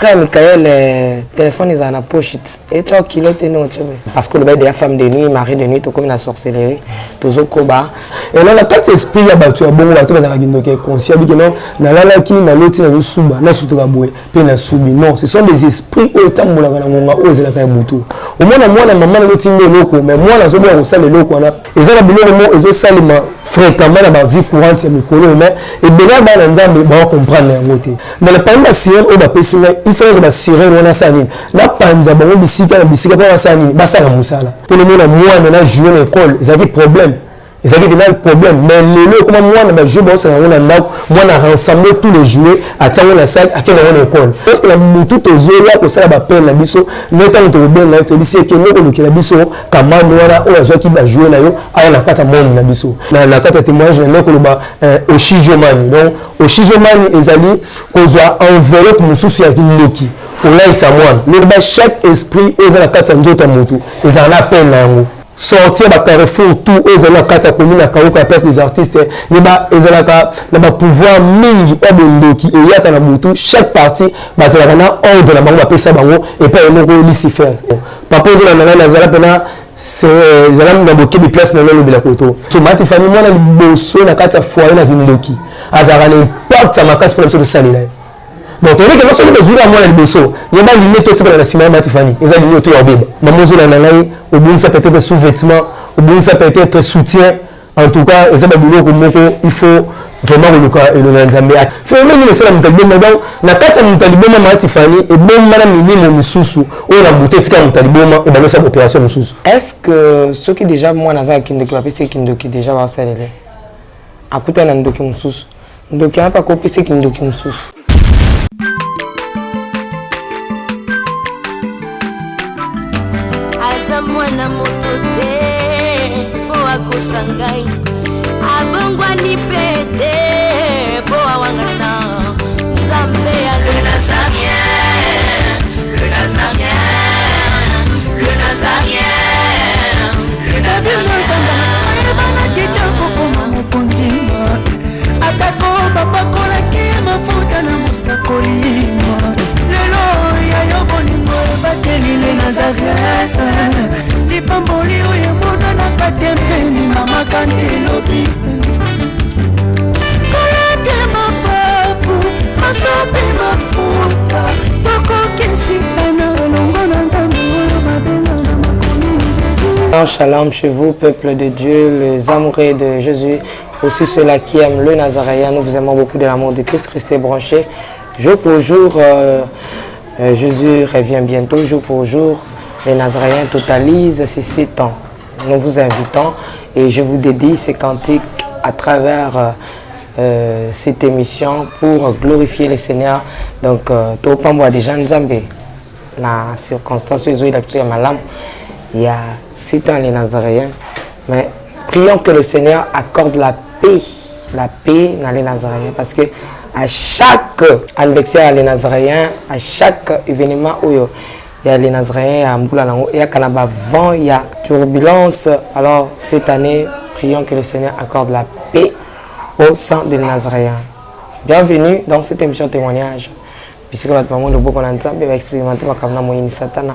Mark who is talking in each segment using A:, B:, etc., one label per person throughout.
A: Frère Michael, euh, téléphone ezala na poche etya kilo te ndenge otye parce que olobaki deya femme de nuit, mari de nuit, tokomi na sorcellerie, tozokoba.
B: Ela na kati ya esprit ya bato ya bongo, bato bazalaka kindoki inconscient bike non, nalalaki, naloti, nazosuba, nasutuka boye mpe nasubi. Non, ce sont des esprits oyo etambolaka na ngonga oyo ezalaka ya butu. Omona mwana mama nazotinda eloko, mais mwana azoboya kosala eloko wana. Eza na biloko moko ezosalema fréquemment na bavie courante ya mikolo oyo, mais ebele ya bana Nzambe baocomprendre yango te. Mais na parmi basirene oyo bapesi ngai, il faut nazwa basirene wana, asala nini? Napanza bango bisika na bisika mpo basala nini? Basala mosala. Mpo nomona mwana na joue na ekole, ezalaki problème, ezalaki mpena problème. Mais lelo ekoma mwana bajoue baosala yango na ndako, mwana rassemble tous les jouets, atia yango na sac, akende yango na ekole. Parce que na butu tozoya kosala bapele na biso nde ntango tokobenga ye, toyebisi ekende kolukela biso kamando wana oyo azwaki bajoue na yo, aya na kati ya monde na biso. Na kati ya témoignage na nde koloba oshijomani. Donc oshijomani ezali kozwa enveloppe mosusu ya kindoki, kolaita mwana. Lokoba chaque esprit oyo eza na kati ya nzoto ya motu ezala na appel na yango. Sortir ba carrefour tout oyo ezali na kati ya commune ya Kauka ya place des artistes, yeba ezalaka na ba pouvoir mingi oyo bondoki eyaka na butu. Chaque partie bazalaka na ordre na bango bapesa bango epai ye moko Lucifer. Papa ozolanda ngai, nazala mpena ezala na bokebi place na nalobela koto. So mati fami mwana liboso na kati ya foyer na kindoki azalaka na impact ya makasi mpona biso tosalela ye. Donc toyebi ke soki tozwi kaka mwana liboso, yeba limie totikala na nsima ya mati fani, eza limie to ya obeba. Mama ozolanda ngai, obongisa peut-être sous-vêtement, obongisa peut-être soutien. En tout cas eza babiloko moko il faut vraiment koluka elongo ya Nzambe. Phénomène nini esala moto ya liboma? Donc na kati ya moto ya liboma, mati fani ebomba na milimo misusu oyo na butu etika moto ya liboma ebandi osala opération mosusu.
A: Est ce que soki déjà mwana aza ya kindoki, bapesi ye kindoki déjà, basalele akutani na ndoki mosusu, ndoki wana mpe akopesa kindoki mosusu?
C: Aza mwana moto te mpo akosa ngai, abongwani mpe te mpo awangana Nzambe ya le Nazarien, le Nazarien, le Nazarien, le Nazarien.
D: Ayebanaki te kokoma mokonzi, atako bapakolaki mafuta na mosakoli. Lelo ya yo bolingo ebateli le Nazareth, lipamboli oyo emonanaka te mpe mimamaka nde elobi kolapie mapapu masope mafuta tokokesitana elongo na Nzambe oyo babenga na makomi Jésus.
A: Shalom chez vous, peuple de Dieu, les amoureux de Jésus, aussi ceux-là qui aiment le Nazaréen. Nous vous aimons beaucoup de l'amour de Christ. Restez branchés. Jour pour jour, Jésus revient bientôt. Jour pour jour, les Nazaréens totalisent ces 7 ans. Nous vous invitons et je vous dédie ces cantiques à travers cette émission pour glorifier le Seigneur. Donc, topambola déjà Nzambe na circonstance oyo ezoyela biso ya malamu il y a 7 ans les Nazaréens. Mais prions que le Seigneur accorde la paix, la paix dans les Nazaréens, parce que à chaque anniversaire les Nazaréens, à chaque événement oyo il y a les Nazaréens ya mbula nango eyaka na bavent ya turbulence. Alors cette année, prions que le Seigneur accorde la paix au sein des Nazaréens. Bienvenue dans cette émission témoignage, bisika bato bango loboko na Nzambe baexpérimente makambo na moyini Satana,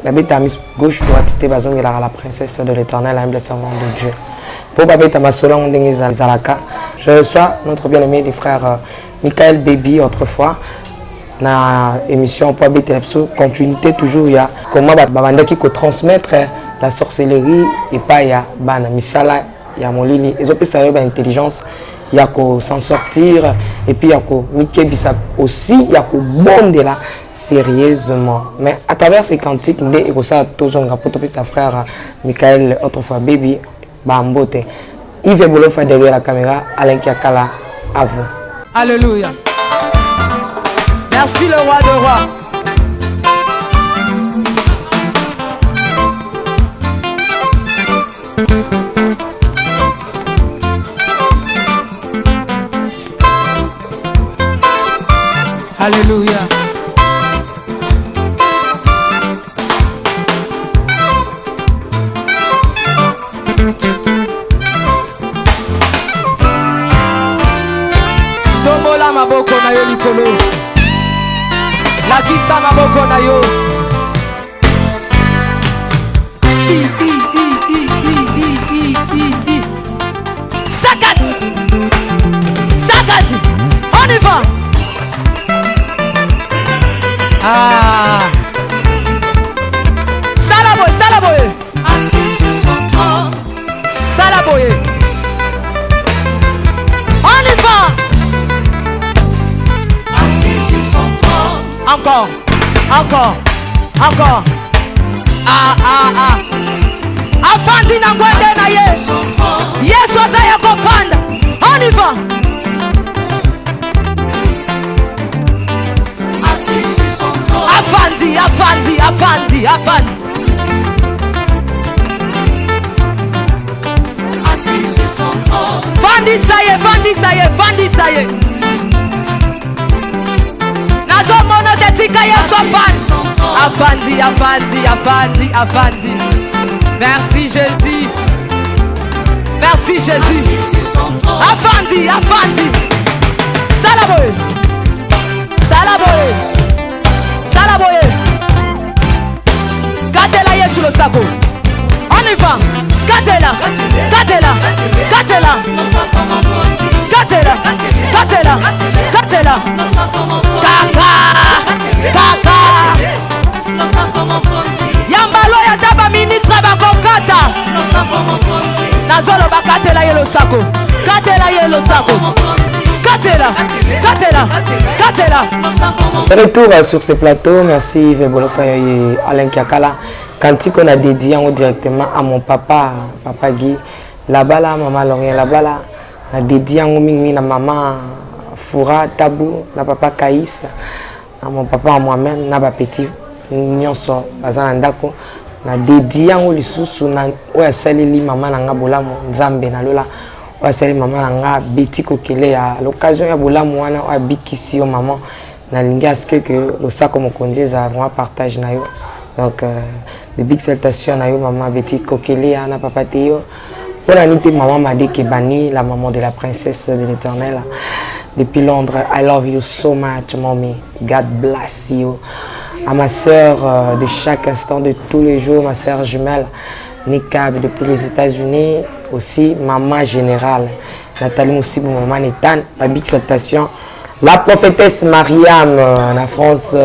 A: babeta miso gauche droite te, bazongelaka la princesse de l'Éternel, humble servant de Dieu, mpo babeta masolo yango ndenge ezalaka. Je reçois notre bien-aimé le frère Michael Baby, autrefois na émission, mpo abetela biso continuité toujours ya comment babandaki kotransmettre la sorcellerie epai ya bana. Misala ya molili ezopesa yo baintelligence ya ko s'en sortir et puis ya komikebisa aussi, ya kobondela sérieusement. Mais à travers ces cantiques nde ekosala tozonga mpo topesa frère Michael, autrefois Baby, bambote. Yves Bolofa derrière la caméra, Alain Kiakala, à vous.
E: Alléluia. Merci le roi de rois. Alléluia. Tombola maboko na yo likolo. Lakisa maboko na yo. I, I, I, I, I, I, I, I, I. Sakati. Sakati. On y va. Ah. Sala boye, sala boye.
C: Assis sur son trône.
E: Sala boye. On y va.
C: Assis sur son trône.
E: Encore. Encore. Encore. Ah, ah, ah. Afandi na ngwende na ye.
C: Son trône.
E: Yesu aza ya kofanda. On y va.
C: Assis sur son trône.
E: Afandi, afandi, afandi, afandi.
C: Assis sur son trône.
E: Fandisa ye, fandisa ye, fandisa ye. Nazomona te tika Yesu afandi. Afandi, afandi, afandi, afandi. Merci Jésus. Merci Jésus.
C: Assis sur son trône.
E: Afandi, afandi. Sala boye. Sala boye. Sala boye. Katela Yesu losako. On y va. Katela. Katela. Katela. Katela. Katela. Katela. Kaka. Kaka. Yambalo ya ta ba ministre bakokata. Nazoloba katela ye losako. Katela ye losako. Katela. Katela. Katela.
A: Retour sur ce plateau, merci Yves Bolofa et Alain Kiakala. Cantique qu'on a dédié en directement à mon papa, papa Guy. Là-bas là, maman Laurien, là-bas là, on a dédié en mingi na maman Foura Tabou, na papa Kaïs, na mon papa à moi-même, na ba petit nyonso baza na ndako. Na dédié en lisusu na oyo asaleli mama na nga bolamu Nzambe na lola. Oyo asaleli mama na nga Betty Kokele à l'occasion ya bolamu wana oyo abikisi yo maman. Nalingi à ce que losako mokonzi ezala vraiment partage na yo. Donc de big salutations na yo maman Betty Kokele na papa Théo. Pour la nité maman Madi Kebani, la maman de la princesse de l'Éternel depuis Londres. I love you so much, mommy. God bless you. À ma sœur de chaque instant, de tous les jours, ma sœur jumelle Nikab depuis les États-Unis, aussi maman générale Nathalie Moussibou, maman Nathan, ma big salutation. La prophétesse Mariam en France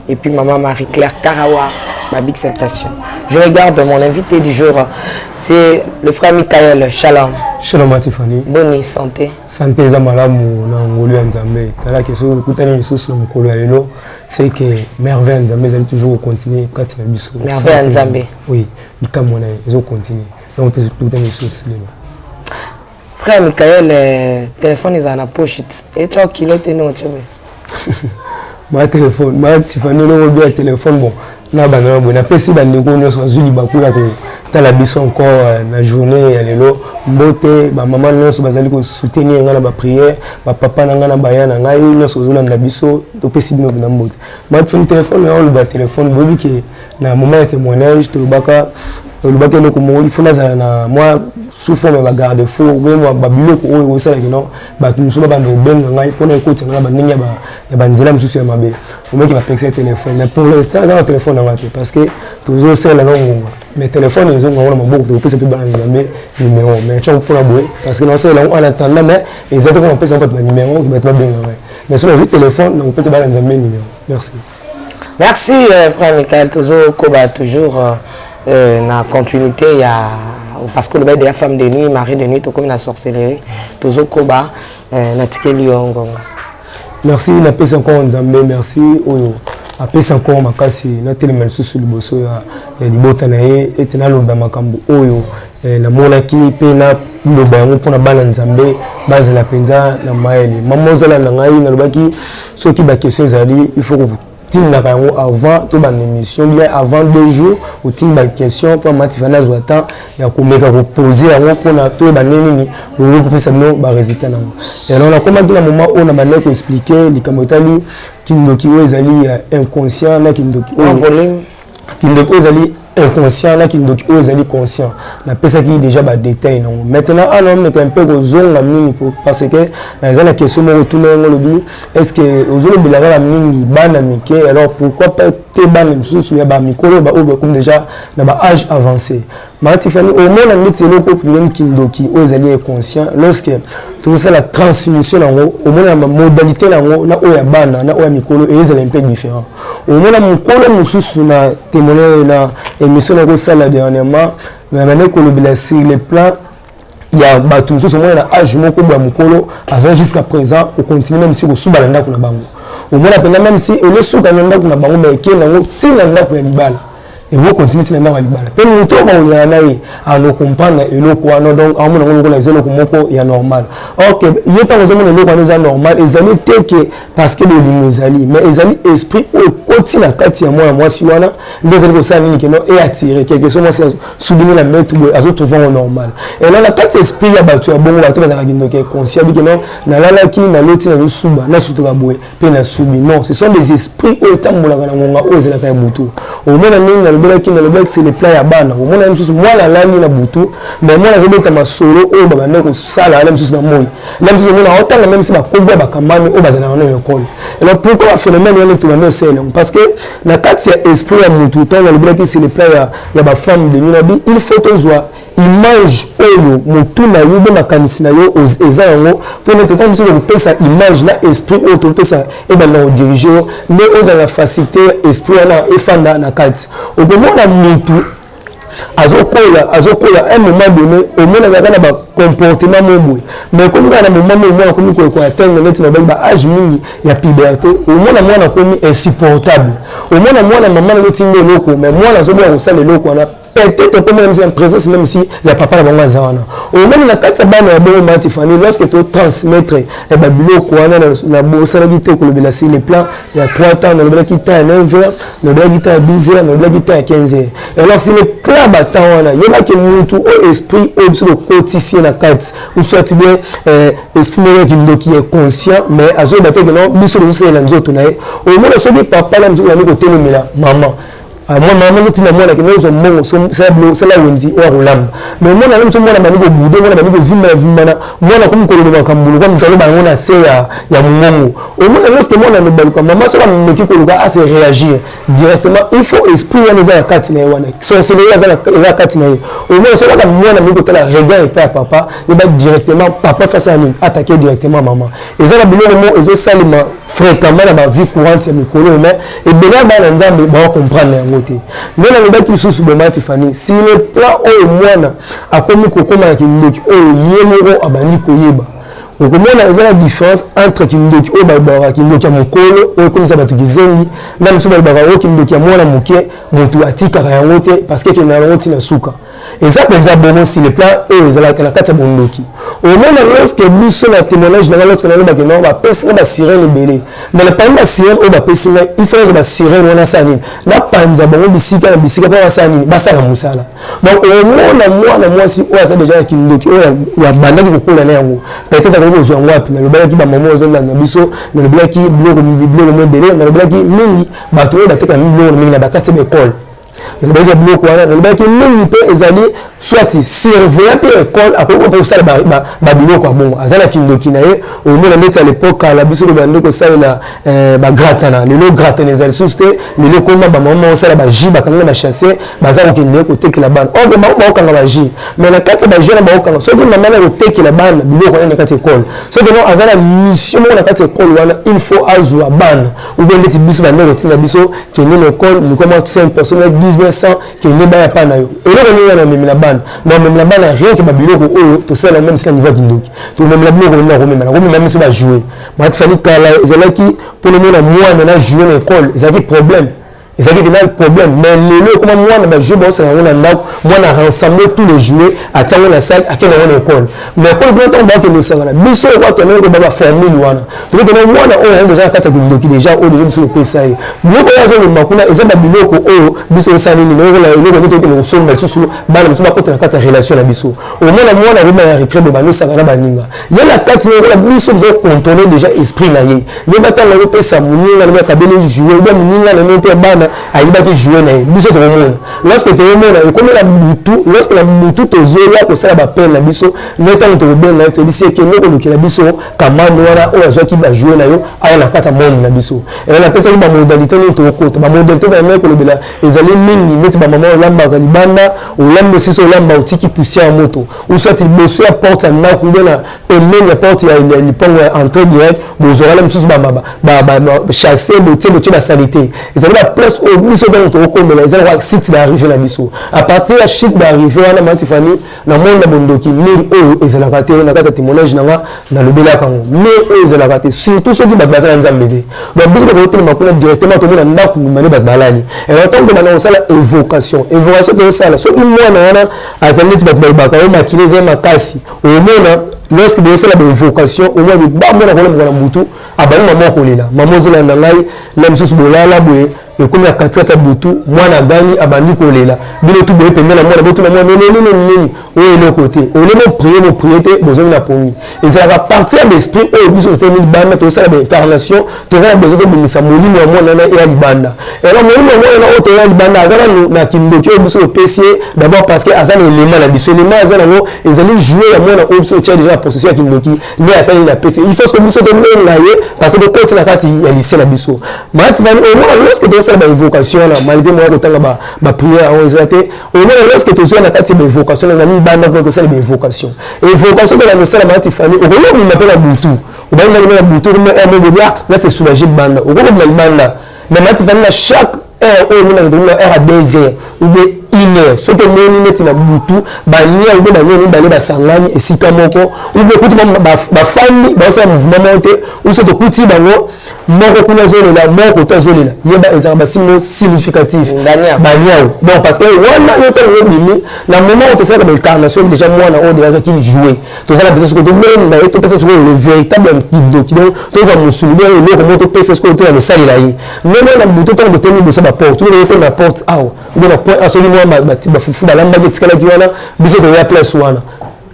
A: et puis maman Marie-Claire Karawa, ma big salutation. Je regarde mon invité du jour, c'est le frère Michael. Shalom.
B: Shalom à Tiffany.
A: Bonne santé.
B: Santé eza malamu na ngolu ya Nzambe. Tala ke soki okutani lisusu na mokolo ya lelo, c'est que merveille ya Nzambe ezali toujours kocontinue kati na biso.
A: Merveille ya Nzambe.
B: Oui, likambo na ye ezocontinue. Donc tokutani lisusu lelo.
A: Frère Michael, téléphone eza na poche. Et tu as kilo te non tu
B: Ma téléphone, ma Tiffany longo bien téléphone bon. Na bana bo na pesi bandeko nyonso bazwi libaku ya kotala biso encore na journée ya lelo. Mbote ba mama nyonso bazali ko soutenir nga na ba prière, ba papa na nga na baya na ngai nyonso bazolanda biso, topesi bino na mbote. Ma Tiffany téléphone ya oloba téléphone boyebi ke na moment ya témoignage tolobaka olobaki eloko moko il faut nazala na moi sous forme ya ba garde-fou ou bien ba biloko oyo osalaki non bato mosusu babanda kobenga ngai mpona ekotisa ngai na bandenge ya banzela mosusu ya mabe. Omeki bapekisa téléphone, mais pour l'instant eza na téléphone nanga te parce que tozosala na ngonga, mais téléphone ezonga ngo na maboko, tokopesa mpe bana Nzambe numéro. Mais tiango mpona boye parce que naosalela yango en attendant, mais eza te mpona kopesa bato ba numéro, bato babenga ngai, mais soki nazwi téléphone nakopesa bana Nzambe numéro. Merci.
A: Merci frère Michael. Tozokoba toujours na continuité ya parce que le bail de la femme de nuit, mari de nuit, tokomi na sorcellerie. Tozokoba na tikeli yo ngonga.
B: Merci, napesi encore Nzambe merci oyo apesi encore makasi natelema lisusu liboso ya libota na ye ete naloba makambo oyo namonaki mpe naloba yango mpona bana Nzambe bazala mpenza na mayele. Mama ozala na ngai nalobaki soki ba question ezali il faut tindaka yango avant tobanda émission, bien avant 2 jours otindi ba question mpo Mama Tiffany azwa temps ya komeka kopose yango mpona toyeba ndenge nini bokoki kopesa bino ba résultat nango. Alors nakomaki na moment oyo na bandaki koexpliquer likambo etali kindoki oyo ezali inconscient na kindoki oyo
A: volume,
B: kindoki oyo ezali Inconscient na kindoki oyo ezali conscient, napesaki déjà badétail nango. Maintenant ana omeka mpe kozonga mingi parce que eza na question moko tuna yango, olobi: est ce que ozolobela kaka mingi bana mike? Alors pourquoi pas te bana misusu ya bamikolo oyo bakomi déjà na baâge avancé? Mama Tifani, omona neti eloko problème kindoki oyo ezali inconscient, lorsque tozosala transmission nango, omona na bamodalité nango na oyo ya bana na oyo ya mikolo ezala un peu différent. Omona mokolo mosusu na témoignage na émission nakosala dernièrement, na bande kolobela sur le plan ya bato mosusu. Omona na âge moko boya, mokolo aza jusqu'à présent ocontinue même si kosuba na ndako na bango. Omona mpenza même si olesuka na ndako na bango, mais ekende yango ntina ndako ya libala, ekokontinue ntina ndako ya libala mpe moto oyo bakozala na ye ano comprendre eloko wana. Donc aomona yango lokola eza eloko moko ya normal. Ok, ye ntango ozomona eloko wana eza normal, ezali te ke parce que bolingo ezali, mais ezali esprit oyo ekoti na kati ya mwana mwasi wana nde ezali kosala nini keno eattire quelque chose. Mwasi asubini na metu boye, azotrouve yango normal. Ela na kati ya esprit ya bato ya bongo, bato bazalaka kindoki conscient, bikeno nalalaki, naloti nazosuba, nasutuka boye mpe nasubi. Non, ce sont des esprits oyo etambolaka na ngonga oyo ezalaka ya butu. Omona ndenge nalobelaki c'est le plan ya bana. Omona mosusu mwana alali na butu, mais mwana azobeta masolo oyo babandaki kosala na mosusu na moi na mosusu. Omona aotanga même si bakombo ya bakambami oyo bazalaka na l'école. Alors pourquoi baphénomène wana tobandi osala yango? Parce que na kati ya esprit ya mutu, ntango nalobelaki c'est le plan ya bafemme de nuit, nabi il faut tozwa image oyo motu na yo mpe makanisi na yo eza yango, mpo nete ntango mosusu kopesa image na esprit oyo topesa ebanda kodirige yo, nde ozala na facilité esprit wana efanda na kati. Okomona mutu azokola, azokola, un moment donné omona azalaka na bacomportement mo boye, mais komi kaka na moment mo mwana akomi koatteindre neti na baki baage mingi ya puberté, omona mwana akomi insupportable. Omona mwana, mama nazotinda eloko, mais mwana azoboya kosala eloko wana. Peut-être mpo même si en présence même si ya papa na bango aza wana. Omoni na kati ya bana ya bongo, Mama Tifani, lorsque totransmettre babiloko wana, nabosanaki te kolobela sur le plan ya 3 temps. Nalobelaki temps ya 9 heures, nalobelaki temps ya 12 heures, nalobelaki temps ya 15 heures. Alors sur le plan batemps wana, yebaki mutu oyo esprit oyo biso tokotisi ye na kati, ou soit bien esprit moko ya kindoki ya conscient, mais azoyeba te ke non, biso tozosalela nzoto na ye. Omona soki papa na mosusu bandi kotelemela mama, mwa mama azotinda mwana kende ozwa mbongo, sala wenzi oyo akolamba, mais mwana mosu, mwana bandi kobude, mwana bandi kovimbana vimbana, mwana akomi koloba makambo lokwa moto aloba yango na se ya mongongo. Omona lorsque mwana alobaluka, mama soki ameki koluka ase réagir directement, il faut esprit wana eza na kati na ye, wana sorcellerie eza kati na ye. Omona soki kaka mwana ameki kotala regard epai ya papa, yeba directement papa face ya nini, attaquer directement mama. Eza na biloko mo ezosalema fréquemment na bavie courante ya mikolo, mais ebele ya bana Nzambe bakocomprendre yango te. Nde nalobaki lisusu boma Tifani, sur le plan oyo mwana akomi kokóma na kindoki oyo ye moko abandi koyeba, okomona eza na différence entre kindoki oyo balobaka kindoki ya mokolo oyo ekomisa bato kizengi, na mosusu balobaka oyo kindoki ya mwana moke, moto atikaka yango te parce que ekendaka yango ntina suka. Eza mpenza bongo. Sur le plan oyo ezalaka na kati ya bondoki, omona lorsque biso na témoignage nanga, lorsque nalobaki non, bapesi nga basirene ebele, mais na parmi basirene oyo bapesi ngai, il faut nazwa basirene wana, asala nini? Napanza bango bisika na bisika mpo basala nini? Basala mosala. Donc omona mwana mwasi oyo aza déjà ya kindoki oyo ya bandaki kokola na yango, peut-être akoki kozwa yango wapi? Nalobelaki bamama ozolanda biso, nalobelaki biloko mo ebele, nalobelaki mingi bato oyo batekaka biloko mingi na bakati ya baekole. Nalobaki biloko wana, nalobaki mingi mpe ezali soit surveillant mpe école akoki mpe kosala babiloko ya bongo, aza na kindoki na ye. Omona neti ya l'époque kala, biso tobandi kosalela bagratana. Lelo gratana eza lisusu te. Lelo ekoma bamama osala bajus, bakanga na basachet, baza kokende kotekela bana. Or bango baokanga bajus, mais na kati ya bajus wana baokanga, soki mama na kotekela bana biloko wana na kati ya ekole, soki non aza na mission moko na kati ya ekole wana, il faut azwa bana, ou bien ndeti biso bande kotinda biso: kende na ekole, likoma 5 personnes, 10 bien 100, kende baya pa na yo. Eloko nini wana omemela bana? Na omemela bana rien que babiloko oyo tosala, même si na niveau ya kindoki tomemela biloko nini? Nakomema, nakomema biso bajouet. Matifani, kala ezalaki mpona omona mwana na jouet na ekole ezalaki problème, ezalaki mpena problème. Mais lelo ekoma mwana bajouet baosala yango na ndako, mwana rassemble tous les jouets, atia yango na sac, akende yango na ekole. Mais ekole kuna, ntango bakende osangana, biso okwa tomeki koba baformule wana, tokokende mwana oyo aye déjà na kati ya kindoki déjà, oyo déjà biso topesa ye biloko oyo azolomba kuna, eza babiloko oyo biso osala nini nayokola eloko nde tokende kosomba lisusu. Bana mosusu bakota na kati ya relation na biso. Omona mwana akoma ya récré, bo bandosanga na baninga ye na kati na biso, tozocontrôle déjà esprit na ye. Ye batanga kopesa moninga na akabeli jouet, oba moninga na mpe bana. wana ayibaki jouet na ye. Biso tokomona, lorsque tokomona ekomi na butu, lorsque na butu tozoya kosala bapele na biso, nde ntango tokobenga ye, toyebisi ye: kende kolukela biso kamando wana oyo azwaki bajouet na yo, aya na kati ya monde na biso. Ela napesaki bamodalité nini tokokota. Bamodalité na ngai kolobela ezali mingi, neti bamama olambaka libanda, olambi, osisi olamba, otiki poussière ya moto, ou soit liboso ya porte ya ndako, ube na pembeni ya porte ya lipango ya entrée direct, bozwaka mosusu chasse, botie basaleté. Ezali baplace oyo biso ntango tokokomela, eza lokola site d'arrivée na biso. À partir ya site d'arrivée wana, Matifani, na monde ya bondoki, mur oyo ezalaka te. Na kati ya témoignage na nga nalobelaka yango, mur oyo ezalaka te, surtout soki bato baza na Nzambe te. Donc biso tokotelema kuna directement, tomona ndako mane bato balali. Alors ntango tobanda kosala évocation, évocation tozosala, soki mwana wana azali neti bato balobaka oyo makili eza makasi, omona lorsque bozosala baévocation, omona bamona kolamuka na butu, abandi mama kolela. Mama ozolanda ngai na mosusu, bolala boye, ekomi ya katikati ya butu, mwana agani, abandi kolela. Bino tu boye pembeni na mwana, botuna mwana: nini, nini, nini? Oyo eloko te. Ole boprier, boprier te, bozongi na pongi. Ezalaka partie ya baesprit oyo biso totelemi libanda, tozosala baincarnation. Toza na besoin tobimisa molimo ya mwana wana eya libanda. Alors molimo ya mwana wana oyo toya libanda aza nanu na kindoki oyo biso topesi ye d'abord, parce que aza na élément na biso. Élément aza nango ezali jouet ya mwana oyo biso totia déjà na possession ya kindoki nde asali na pesi. Il faut que biso tobenga ye, parce que tokoti na kati ya lycée na biso. Mati bani, omona lorsque tozosala bainvocation wana, malgré moya kotanga baprière yango eza te, omona lorsque tozwa na kati ya bainvocation na mibanda kuna, tosala bainvocation. Évocation mpe na kosala, Mati Fani, okoki obima mpe na butu, obandi na butu mobobi na se soulager libanda, okoki obima libanda. Mais Mati Fani, na chaque heure oyo omonaka, tokomi na heure ya 2 heures ou bien 1 heure, soki omoni neti na butu bania ube bania mibale basangani esika moko, ube okuti bafandi baosala mouvement moko te, ou soki tokuti bango moko kuna azolela, moko koto azolela, yeba ezalaka basingo significatif, baniao. Donc parce que wana yo ntango obimi na moment oyo tosalaka baincarnation, déjà mwana oyo déjà azwaki jouet, tozala mpenza sikoyo tobenga ye, topesa sikoyo le véritable kindoki. Donc tozwa mosuni bien eloko moko, topesa sikoyo, toya kosalela ye ndenge na butu. Ntango botemi liboso baporte, obe na porte awa, obe na coin, soki mwa bafufu balambaki etikalaki wana, biso toya place wana.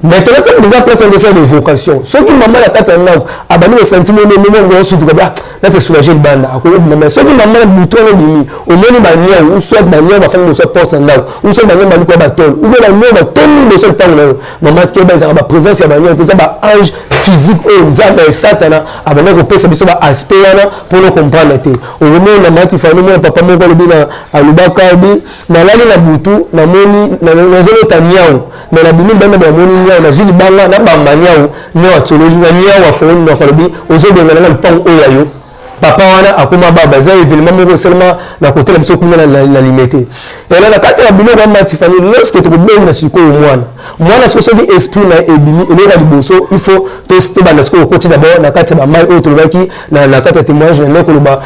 B: Maintenant, comme déjà place wana tosala évocation, soki mama na kati ya ndako abandi kosentir monomongo osutuka, ah, na se soulager libanda, akoyobima. Mais soki mama na butu wana obimi, omoni baniau, ou soit baniau bafandi liboso ya porte ya ndako, ou soit baniau bandi koya batole, ou bien baniau batondi liboso ya ntango na yo, mama keba, ezalaka baprésence ya baniau te, eza baange physique oyo Nzambe ya Satana abandi kopesa biso baaspect wana mpona comprendre te. Okomona, Mati Fani, omona papa moko alobi na alobaka abi: nalali na butu, namoni nazolota niau, mais nabimi libanda, bamoni niau, nazwi libanga, nabamba niau, niau atsololi na niau, afongoli monoko, alobi: ozobenga nanga lupango oyo ya yo. Papa wana akoma baba. Eza événement moko esalema na kote na biso kuna na Limete. Ela na kati ya biloko ya Matifani, lorsque tokobenga sikoyo mwana, mwana sikoyo soki esprit na ebimi, eloko ya liboso il faut tobanda sikoyo okoti d'abord na kati ya bamai oyo tolobaki na kati ya témoignage na nde koloba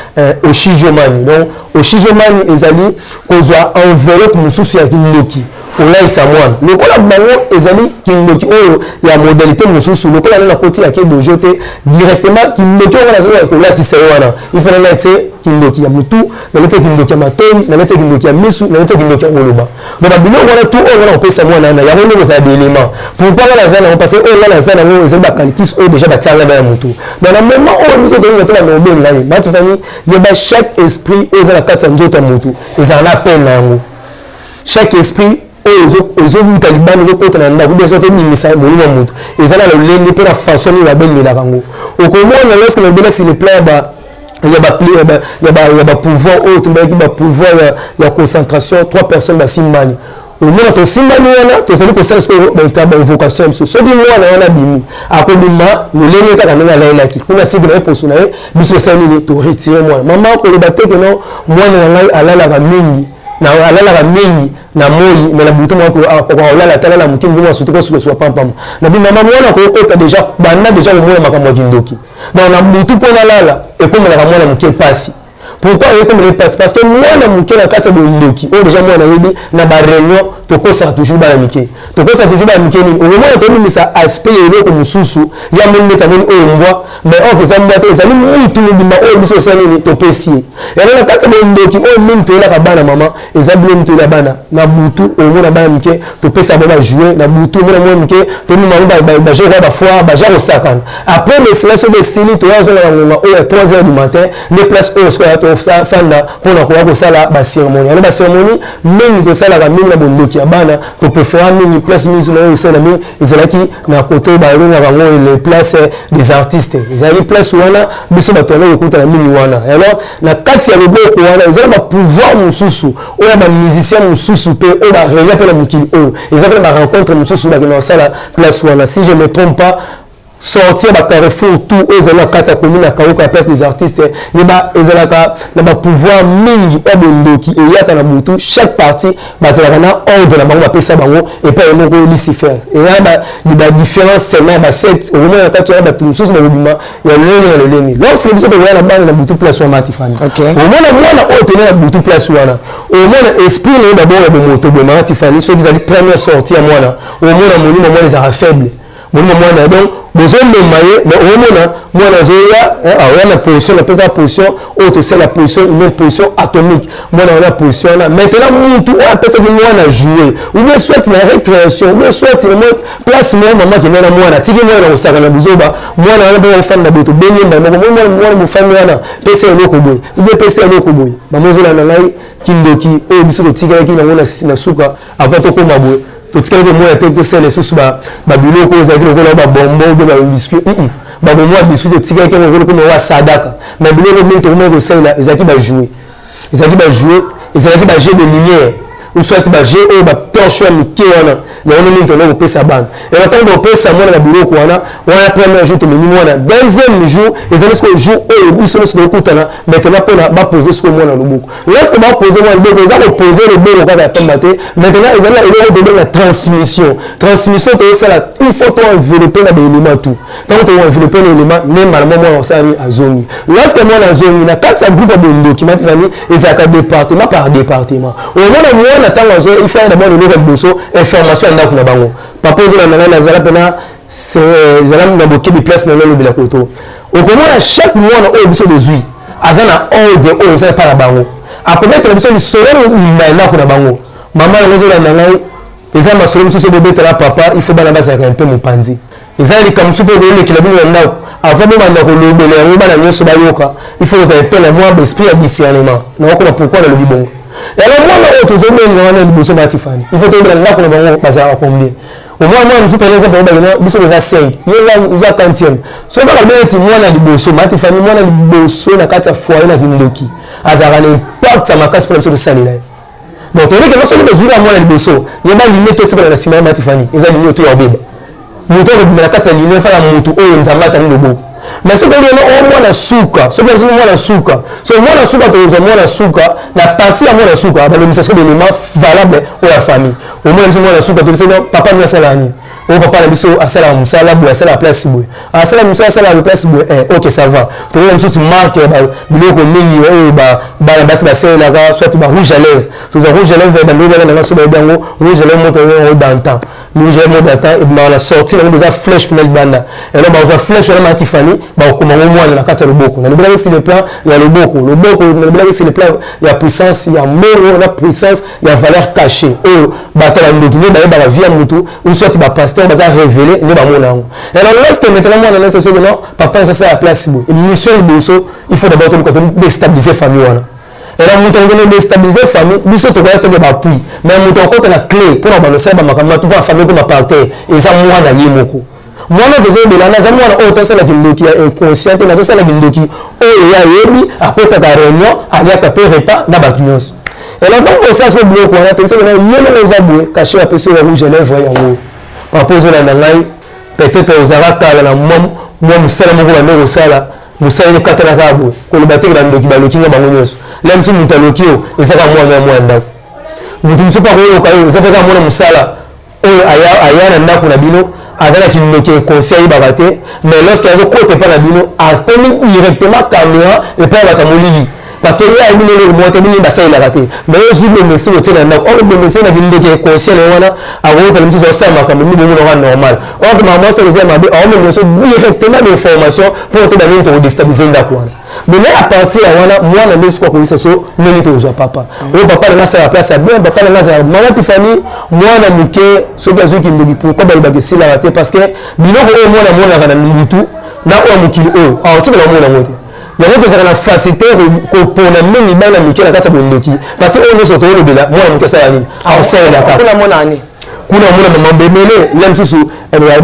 B: oshijomani. Donc oshijomani ezali kozwa enveloppe mosusu ya kindoki, kolaita mwana lokola bango. Ezali kindoki oyo ya modalité mosusu, lokola nde nakoti yake dojo te directement. Kindoki oyo nazoya kolatisa ye wana, il faut nalati kindoki ya mutu, nalati kindoki ya matoi, nalati kindoki ya misu, nalati kindoki ya koloba. Donc babiloko wana tu oyo wana kopesa mwana wana, yango ndenge ezala baélément. Pourquoi nga naza nango? Parce que oyo nga naza nango ezali bakalikisi oyo déjà batianga na ya mutu. Donc na moment oyo biso tolinga tobanda kobenga ye, Matifani, yeba chaque esprit oyo eza na kati ya nzoto ya motu ezala na appel na yango. Chaque esprit oyo ezowuta libanda, ezokota na ndako, bien soki ebimisa molimo ya motu, eza na lolenge mpe na façon nini babengelaka yango. Okomona lorsque nalobela sur le plan ya bapouvoir oyo tobayaki, bapouvoir ya concentration, trois personnes basimbani, omona tosimbani wana, tozali kosala sikoyo bainvocation ya biso. Soki mwana wana abimi, akobima lolenge kaka ndenge alayelaki kuna, tiki na ye poso na ye. Biso osali nini? Toretire mwana. Mama akoloba te ke no, mwana na ngai alalaka mingi, alalaka mingi na moi, mais na butu moko akolala, talala moke mbongo, asutu kosuka pampamba na bi. Mama, mwana akokota déjà, banda déjà komona makambo ya kindoki. Donc na butu mpo nalala ekomelaka mwana moke pasi. Pourquoi ekomela pasi? Parce que mwana moke na kati ya bondoki oyo déjà mwana ayebi na baréunion, tokosaka toujours bana mike, tokosaka toujours bana mike nini? Okomona tobimisa aspect ya eloko mosusu ya moni neti amoni oyo mbwa, mais or eza mbwa te, ezali mutu mobimba oyo biso osala nini? Topesi ye yango na kati ya bondoki oyo mingi toyelaka bana. Mama, eza bilo toyela bana na butu. Omona bana mike, topesa bango bajouet na butu. Omona mwana mike, tomema bango baje kwa bafoire, baje kosakana. Après le cela, soki esili, toya ozonga na ngonga oyo ya 3 heures du matin, nde place oyo sikoyo ya. kofanda mpona koya kosala bacérémonie. Alors bacérémonie mingi tosalaka mingi na bondoki ya bana, topréféra mingi place mingi na oyo osala mingi ezalaki na koto babengaka yango les places des artistes. Ezalaki place wana biso bato yango kokutana mingi wana. Alors na kati ya loboko wana eza na bapouvoir mosusu oyo ya bamusicien mosusu mpe oyo barenia mpe na mokili oyo, eza mpe na barencontre mosusu bakenda kosala place wana. Si je me trompe pas, sortir bacarrefour tout oyo ezali na kati ya commune ya Kauka ya place des artistes, yeba ezalaka na bapouvoir mingi oyo bondoki eyaka na butu. Chaque partie bazalaka na ordre na bango bapesa bango epai ye moko Lucifer. Eya badifférence seulement ya basecte. Okomona na kati wana bato mosusu bakobima ya lolenge na lolenge. Lorsque biso tokoya na bana na butu place wana, Matifani, omona mwana oyo tene na butu place wana, omona esprit na ye d'abord ya bomoto boye. Mama Tifani, soki ezali première sortie ya mwana, omona molimo mwana ezalaka faible, molimo mwana. Donc bozomema ye, mais omona mwana azoya, aoya na position, napesa position oyo tosala, position humaine, position atomique. Mwana wana, position wana, maintenant mutu oyo apesaki mwana jouet, ou bien soit na récréation, ou bien soit na place moko, mama akende na mwana, atiki mwana na kosaka na buzoba. Mwana wana mpe ofanda boye, tobengi mbala moko mwana mwana mofandi wana, pesa eloko boye, ou bien pesa eloko boye. Mama, ozolanda ngai, kindoki oyo biso totikalaki nango na suka avant tokóma boye, totikali komona te tosala lisusu babiloko oyo ezalaki lokola babonbon ou babiscuit. Babonbon ya biscuit totikalaki yango lokola koma wa sadaka, mais biloko mingi tokomaki kosalela ezalaki bajouet, ezalaki bajouet, ezalaki bajeu de lumière ou soit bajeu oyo batorche ya mike wana. Yango nde mingi tolaki kopesa bana. Ela ntango kopesa mwana na biloko wana wana, premier jour tomemi mwana, deuxième jour ezali sikoyo jour oyo biso nyonso tokokutana maintenant mpona bapose sikoyo mwana loboko. Lorsque bapose mwana loboko, eza kopose loboko kaka ya pamba te. Maintenant ezali na eloko tobenga transmission. Transmission toyosala, il faut to enveloppe na baélément tout. Ntango toenveloppe na élément nde mbala mwa mwana osala nini? Azongi. Lorsque mwana azongi na kati ya groupe ya bondoki, matifani, ezalaka département par département. Omona mwana ntango azo, il faut d'abord eloko ya liboso, information ya ndako na bango. Papa, ozolanda ngai, nazala mpena ezala na bokebi place na nalobela koto. Okomona chaque mwana oyo biso tozwi aza na ordre oyo eza epai na bango, akobetela biso lisolo mobimba ya ndako na bango. Mama yango, ozolanda ngai, eza masolo mosusu bobetela papa, il faut bana bazalaka mpe mopanzi. Eza likambo mosusu mpe kolekela bino na ndako, avant bobanda kolobela yango bana nyonso bayoka, il faut kozala mpe na mwa esprit ya discernement. Nakokoma pourquoi nalobi bongo. Yango mwana oyo tozobenga wana liboso, Batifani, il faut toyebela ndako na bango bazalaka combien. Omwana mwana mosusu pene eza bango bakena, biso toza 5, ye oza quantième. Soki kaka beti mwana liboso, Matifani, mwana liboso na kati ya foyer na kindoki azalaka na impact ya makasi mpona biso tosalela ye. Donc toyebi soki tozwi kaka mwana liboso, yeba ligne totikala na nsima ya Matifani eza ligne to ya obeba. Moto akobima na kati ya ligne fala motu oyo Nzambe atandi loboko. Mais soki olino o mwana suka, soki biso mwana suka, so mwana suka, tokozwa mwana suka na partie ya mwana suka, balobisa soki élément valable oyo ya famille. Omona biso mwana suka, tobisa papa bino asalaka nini? Oyo papa na biso asalaka mosala boye, asalaka place boye, asala mosala, asalaka place boye. Eh, ok, ça va. Tokoya mosusu marque ya biloko mingi oyo bana basi basalelaka, soit ba rouge à lèvre. Tozwa rouge à lèvre, bandeko bana nanga so bayebi yango, rouge à lèvre moto yango dantan, rouge à lèvre dantan ebimaka na sortie nango eza flèche mpena libanda. Alors bazwa flèche wana, Matifani, bakokoma ngo mwana na kati ya loboko. Nalobelaki sur le plan ya loboko, loboko nalobelaki sur le plan ya puissance ya mbongo na puissance ya valeur cachée oyo bato ya bandoki nde bayebaka vie ya motu, ou soit bapasteur baza révélé nde bamona yango. Alors lorsque maintenant mwana nyonso soki non papa nyonso asala place boye, mission liboso, il faut d'abord toluka déstabiliser famille wana. Alors moto akokende déstabiliser famille, biso tokoya toke baappui, mais moto akokota na clé mpona bando osala bamakambo mpona famille ekoma par terre eza mwana ye moko. Mwana tozobela naza mwana oyo tosalaki ndoki ya inconscient te, nazosalaki ndoki oyo ye ayebi, akotaka réunion, aliaka mpe repas na bato nyonso. Alors donc osala soko biloko wana, tobisaki na ye ndenge oza boye, cachet apesi oyo rouge à lèvre yango. Papa, ozolanda ngai, peut-être ozalaka kala na mwa mosala moko, bande kosala mosala ekatana kaka boye. Koloba teke bandoki baloki nga bango nyonso. La mosusu moto aloki oyo eza kaka mwana ya mwana ndako, moto mosusu mpe akoyoka oyo eza mpe kaka mwana mosala oyo aya na ndako na bino, aza na kindoki inconscient, ayebaka te. Mais lorsque azokota epai na bino, akomi directement caméra epai ya bato ya molili, parce que ye ayebi eloko moko te, bino basalelaka te. Mais ye ozwi domestique otie na ndako oyo, domestique na kindoki inconscient na ye wana akozala mosusu asala makambo mi bomonaka normal, or que makambo asala eza ya mabe. Aomema biso directement d'information mpo toba nini tokodéstabiliser ndako wana. Maintenant, à partir ya wana, mwana nde soki akoyisa so ndenge tokozwa papa oyo, papa nanga asala place ya bien, papa nanga azala. Mama Tifani, mwana moke soki azwi kindoki, pourquoi balobaka esilaka te? Parce que biloko oyo mwana amonaka na mutu na oyo mokili oyo aotikala omona yango te. Yango tozalaka na facilité kopona mingi bana mike na kati ya bondoki, parce que oyo nyonso toolobela, mwana moke asala nini? Aosalelaka.
A: Kuna mona nini?
B: Kuna omona mama mbemele la mosusu,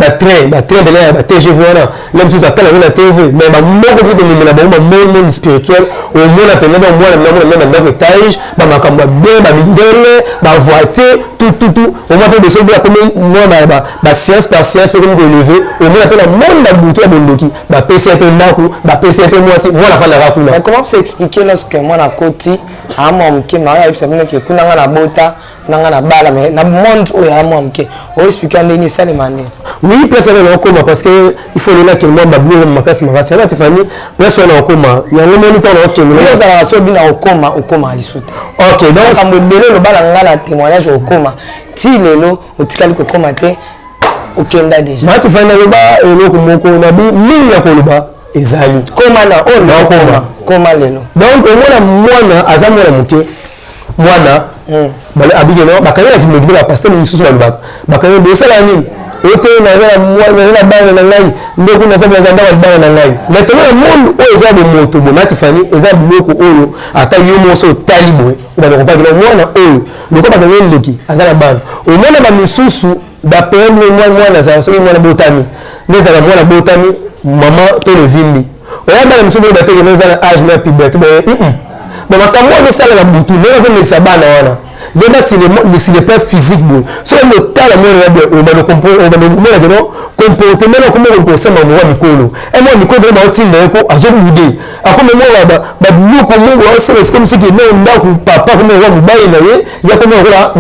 B: batrain, batrain pene ya baTGV wana, la mosusu atala yango na TV, mais bamoko mpe komemela bango bamonde spirituel. Omona pene bamwana namona meme bandako étage, bamakambo ya bien, bamindele, bavoiture, tout tout tout. Omona mpe beso mpe akomi mwa bascience par science mpe komi koélever. Omona mpe na monde ya butu ya bondoki, bapesi ye mpe ndako, bapesi ye mpe mwasi, mwana afandaka kuna.
A: Mais comment s'expliquer lorsque mwana akoti amwa moke, mara ayebisa bino ke kuna nga na bota nanga na bala, mais na monde oyo amwa moke, oexpliquer ndenge esalema nde?
B: Oui, place wana nakokoma, parce que il faut lela kende mwa babiloko makasi makasi yana. Tifani, place wana nakokoma yango, moni ntango nakokende.
A: Yo ozalaka so bino okoma, okoma lisu te.
B: Ok, donc
A: makambo ebele olobala nga na témoignage, okoma ti lelo otikali kokoma te, okenda déjà.
B: Ma Tifani, naloba eloko moko, nabi mingi ya koloba ezali.
A: Koma na oyo.
B: Nakoma.
A: Koma lelo.
B: Donc omona mwana aza mwana moke, mwana abiki no bakangi na kindoki te. Bapasteur misusu balobaka bakangi, bosala nini? Ote naza na bana na ngai nde kuna, naza ndako ya bana na ngai. Maintenant na monde oyo eza bomoto bo Matifani, eza biloko oyo ata yo moko otali boye, obanda kopaki na mwana oyo lokola bakangi ndoki, aza na bana. Omona bamisusu bapere, mwana azala, soki mwana botami nde ezalaka mwana botami, mama to levimbi oya bana mosusu boyo bateke eza na âge na puberté boye. Donc makambo azosala na butu, ndenge azomelisa bana wana, yeba sur le plan physique boye, soki otala mwana ya boye, obanda keno comportement na komoko kosala mwa mikolo mwa mikolo bana baotinda ye ko azobude, akomi mwa babiloko moko aosala comme si que no ndako papa komi lokola mobali na ye, ya komi lokola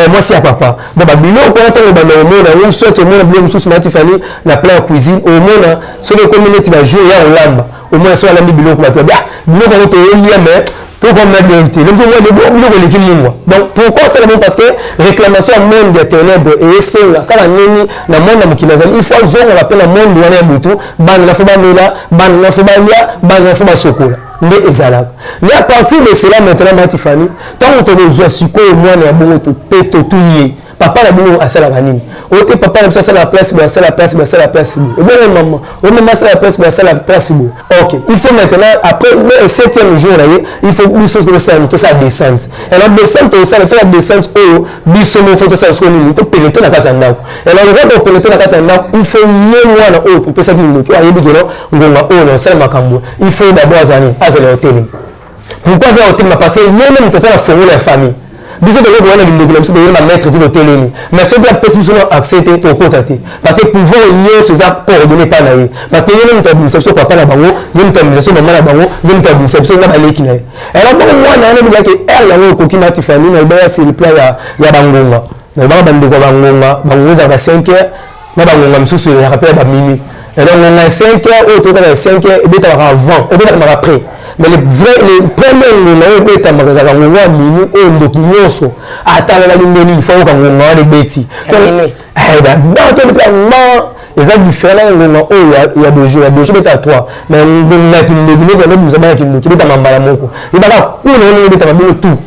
B: mwasi ya papa. Donc babiloko wana, ntango banda omona yango, soit omona biloko mosusu, Matifani, na plan ya cuisine, omona soki ekomi neti bajour ya kolamba, omona soki alambi biloko, bato babi: "Ah, biloko yango toyolia, mais tokomna bien te." Lemso mwa biloko eleki mungwa. Donc pourquoi osala bongo? Parce que réclamation ya monde ya ténèbre eyesenga kaka nini na monde ya mokili azali, il faut azongaka mpe na monde wana ya butu. Bana na faut bamela, bana na faut balia, bana na faut basokola, nde ezalaka nde. À partir de cela maintenant, Matifani, ntango tokozwa sikoyo mwana ya bongo, tope totuye: "Papa na bino asalaka nini?" "Oyo te, papa na biso asala place boye, asala place boye, asala place boye." "Ebongo mama oyo?" "Mama asala place boye, asala place boye." Ok, il faut maintenant, après le septième jour na ye, il faut biso tosala nini? Tosala descente. Alors descente tosala, faut la descente oyo biso moko faut tosala sikoyo nini? Topénétrer na kati ya ndako. Alors lokola topénétrer na kati ya ndako, il faut ye mwana oyo topesaki ndoki oyo ayebi keno ngonga oyo na osala makambo, il faut d'abord azala nini? Azala otelema. Pourquoi azala otelema? Parce que ye nde moto asala fongola ya famille. Biso tokoki koya na bindoki na biso, toyei bamaître ti totelemi, mais soki apesi biso na accès te, tokota te, parce que pouvoir nyonso eza coordonné pa na ye, parce que ye nde moto abimisa biso papa na bango, ye moto abimisa biso mama na bango, ye moto abimisa biso na baleki na ye. Alors bongo mwana wana ebikaki ere yango ekoki. Matifani, nalobaka sur le plan ya bangonga, nalobaka bandeko ya bangonga, bangonga ezalaka 5 heures na bangonga mosusu ezalaka mpe ya baminuit. Alors ngonga ya 5 heures oyo tokaka ya 5 heures ebetamaka avant, ebetamaka après, mais le vrai, le premier ngonga oyo ebetamaka ezalaka ngonga ya minuit. Oyo ndoki nyonso atalalaki nde nini, faut oyoka ngonga wana ebeti bato ebetaka ma eza différent na ngonga oyo ya dojo. Ya dojo ebetaka 3, mais ngonga ya kindoki nde bando bimisa bana kindoki ebetama mbala moko, ebaka kuna ndenge ebetama bino tout,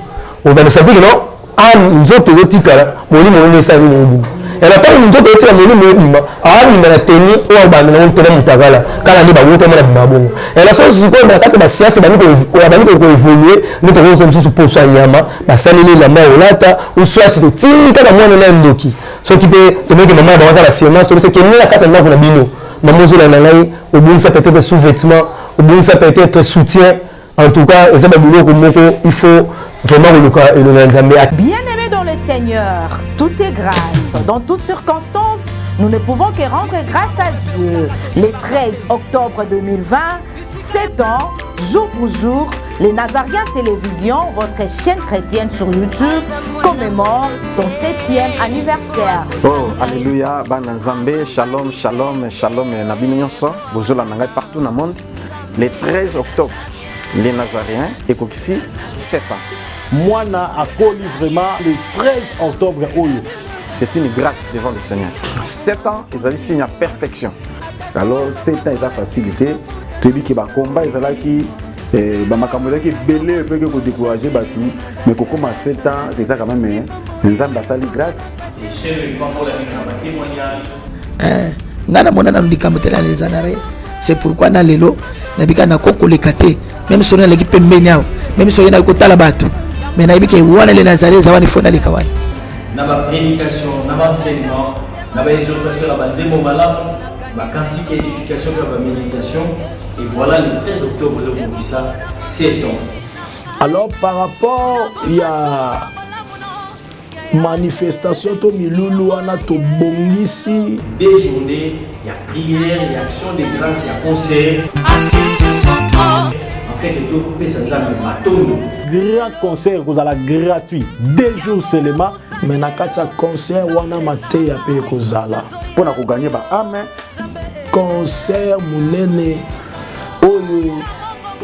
B: obanda sentir que non, âme, nzoto ezotikala, molimo ndenge esala nini? Ebima. Alors ntango nzoto etika, molimo ebima, aabima na teni oyo abanda nango tena motakala kala nde bawutama na bima bongo. Alors soki sikoyo na kati ya basianse bandi koévoluer, nde tokozwa mosusu poso ya nyama, basaleli elamba ya kolata, ou soit totindi kaka mwana na ndoki. Soki mpe tomoki mama na bango aza basemence, tobisa: "Kende na kati ya ndako na bino, mama ozolanda ngai, obongisa peut-être sous-vêtement, obongisa peut-être soutien." En tout cas eza babiloko moko, il faut vraiment koluka elongo ya Nzambe.
F: Bien-aimés dans le Seigneur, tout est grâce. Dans toutes circonstances, nous ne pouvons que rendre grâce à Dieu. Le 13 octobre 2020, 7 ans, jour pour jour, les Nazaréens Télévision, votre chaîne chrétienne sur YouTube, commémore son septième anniversaire.
G: Oh, alléluia, bana Nzambe, shalom, shalom, shalom, na bino nyonso, bozolanda ngai partout dans le monde. Le 13 octobre, les Nazaréens ekokisi 7 ans.
H: Mwana akoli vraiment le 13 octobre oyo.
G: C'est une grâce devant le Seigneur. 7 ans, ezali signe ya perfection.
I: Alors 7 ans eza facilité. Toyebi ke bakomba ezalaki, bamakambo ezalaki ebele epeke kodécourager bato, mais kokóma 7 ans eza quand même Nzambe asali grâce.
J: Ngai namona nanu likambo te na les Nazaréens. C'est pourquoi na lelo nabika nako koleka te, meme soki naleki pembeni awa, meme soki naki kotala bato, mais nayebi ke wana le Nazareth eza wana, ifo naleka wana.
K: Na ba prédication, na ba enseignement, na ba exhortation, na ba nzembo malamu, ba cantique édification mpe ba méditation. Et voilà, le 13 octobre ezokokisa 7 ans.
L: Alors par rapport ya manifestation to milulu wana tobongisi
K: deux journées ya prière, ya action de grâce, ya concert en fait topesa Nzambe matondo.
H: Grand concert kozala gratuit, 2 jours seulement.
L: Mais na kati ya concert wana, mateya mpe ekozala
I: mpo na kogagner baâmes.
L: Concert monene oyo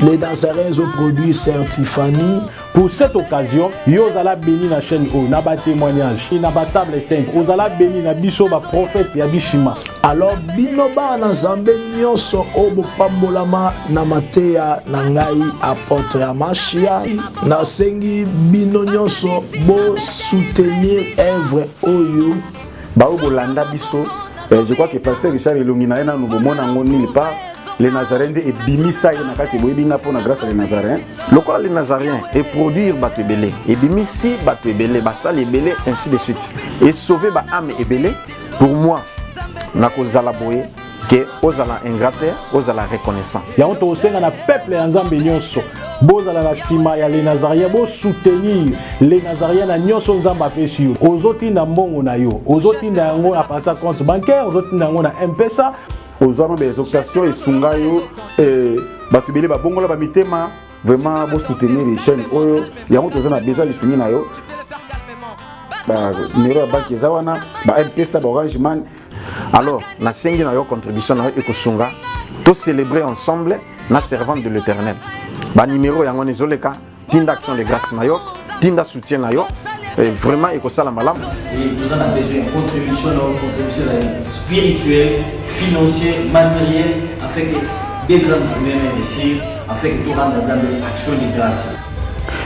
L: les Nazaréens ezoproduire, sœur Tiffany.
H: Pour cette occasion, yo ozala béni na chaîne oyo, na batémoignage, na batable sainte, ozala béni na biso baprophète ya bishima.
L: Alors bino bana na Nzambe nyonso oyo bopambolama na mateya na ngai apôtre ya Mashia, nasengi bino nyonso bosoutenir œuvre oyo.
I: Baoyo bolanda biso, je crois que pasteur Richard elongi na ye nanu bomona yango nulle part. Le Nazaréen nde ebimisa ye na kati. Boyebi nga mpo na grâce ya le Nazaréen.
G: Lokola le Nazaréen eproduire bato ebele, ebimisi bato ebele, basali ebele, ainsi de suite, esauve baâmes ebele. Pour moi, nakozala boye ke ozala ingrat te, ozala reconnaissant.
H: Yango tokosenga na peuple ya Nzambe nyonso, bozala na nsima ya le Nazaréen, bosoutenir le Nazaréen na nyonso Nzambe apesi yo. Ozotinda mbongo na yo, ozotinda yango na partir compte bancaire, ozotinda yango na M-Pesa.
I: Ozwa no baexhortation, esunga yo, bato ebele babongola bamitema. Vraiment, bosoutenir chaîne oyo. Yango toza na besoin lisungi na yo. Banumero ya banque eza wana, ba M-Pesa, ba Orange Money.
G: Alors nasengi na yo contribution na yo ekosunga tocélébrer ensemble na servante de l'Éternel. Banimero yango wana ezoleka. Tinda action de grâce na yo, tinda soutien na yo, et vraiment ekosala malamu.
K: Et nous en avons besoin, contribution, contribution spirituelle, financière, matérielle, afin que des grandes journées réussir, afin que tout rende dans action de grâce.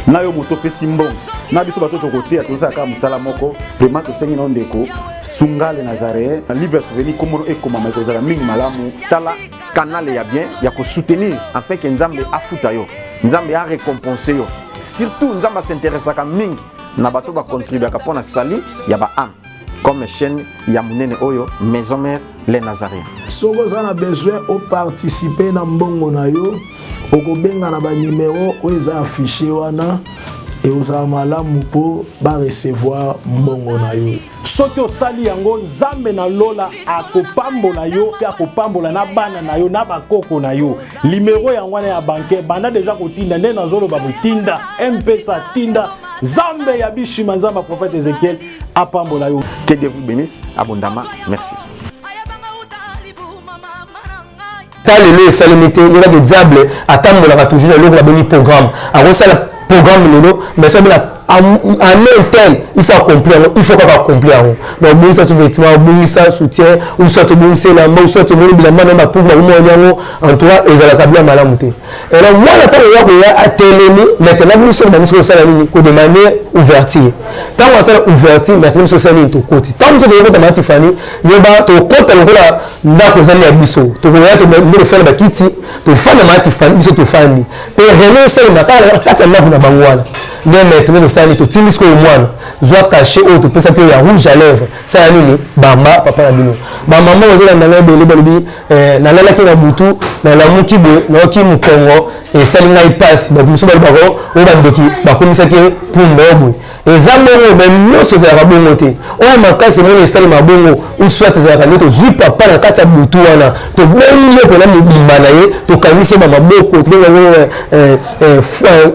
I: Na yo moto opesi mbongo, na biso bato tokoteya, tozala kaka mosala moko. Vraiment, tosengi na yo ndeko, sunga le Nazaréen na livre ya souvenir, kombono ekomama, ekozala mingi malamu.
G: Tala canal ya bien ya kosoutenir afin ke Nzambe afuta yo, Nzambe arécompense yo. Surtout Nzambe as'intéressaka mingi na bato bacontribuaka mpo na sali ya baâmes, comme chaîne ya monene oyo, Maison Mère Les Nazaréens.
L: Soki oza na besoin oparticipe na mbongo na yo, okobenga na banimero oyo eza affiché wana. Ekozala malamu mpo barecevoir mbongo na yo.
H: Soki osali yango, Nzambe na lola akopambola yo mpe akopambola na bana na yo na bakoko na yo. Limero yango wana ya banque, banda deja kotinda. Nde nazoloba botinda M-Pesa, tinda. Nzambe ya bishima, Nzambe ya prophète Ezekiel apambola yo.
G: Que Dieu vous bénisse abondamment. Merci.
B: Ta lelo esalemi te. Yebaki diable atambolaka toujours na eloko babengi programme. Akosala programme lelo, mais soki abena année tel, il faut accomplir yango, il faut kaka accomplir yango. Donc obongisa sous-vêtement, obongisa soutien, ou soit obongisa elamba, ou soit omoni bilamba na bapuku bakomoni yango. En tout cas, ezalaka bien malamu te. Alors mwana, ntango oya koya, atelemi. Maintenant biso bandi kosala nini? Kodemander ouverture. Ntango asala ouverture, maintenant biso osala nini? Tokoti. Ntango biso toyokota, mama Tifani, yeba tokota lokola ndako ezali ya biso. Tokoya nde tofanda bakiti, tofanda. Mama Tifani, biso tofandi mpe réunion esalema kaka na kati ya ndako na bango wana. Nde maintenant tosala nini? Totindi sikoyo mwana: zwa cachet oyo topesaki oyo ya rouge à lèvre, sala nini? Bamba papa na bino. Bamama bazolanda ngai ebele balobi: nalalaki na butu, nalamuki boye, nayoki mokongo esali ngai mpasi. Bato mosusu balobaka oyo bandoki bakomisaki pumba oyo boye. Eza bongo, mais nyonso ezalaka bongo te. Oyo makasi omoni esalema bongo, ou soit ezalaka nde tozwi papa na kati ya butu wana, tobengi ye mpena mobimba na ye, tokangisi ye bamaboko, tobengi yango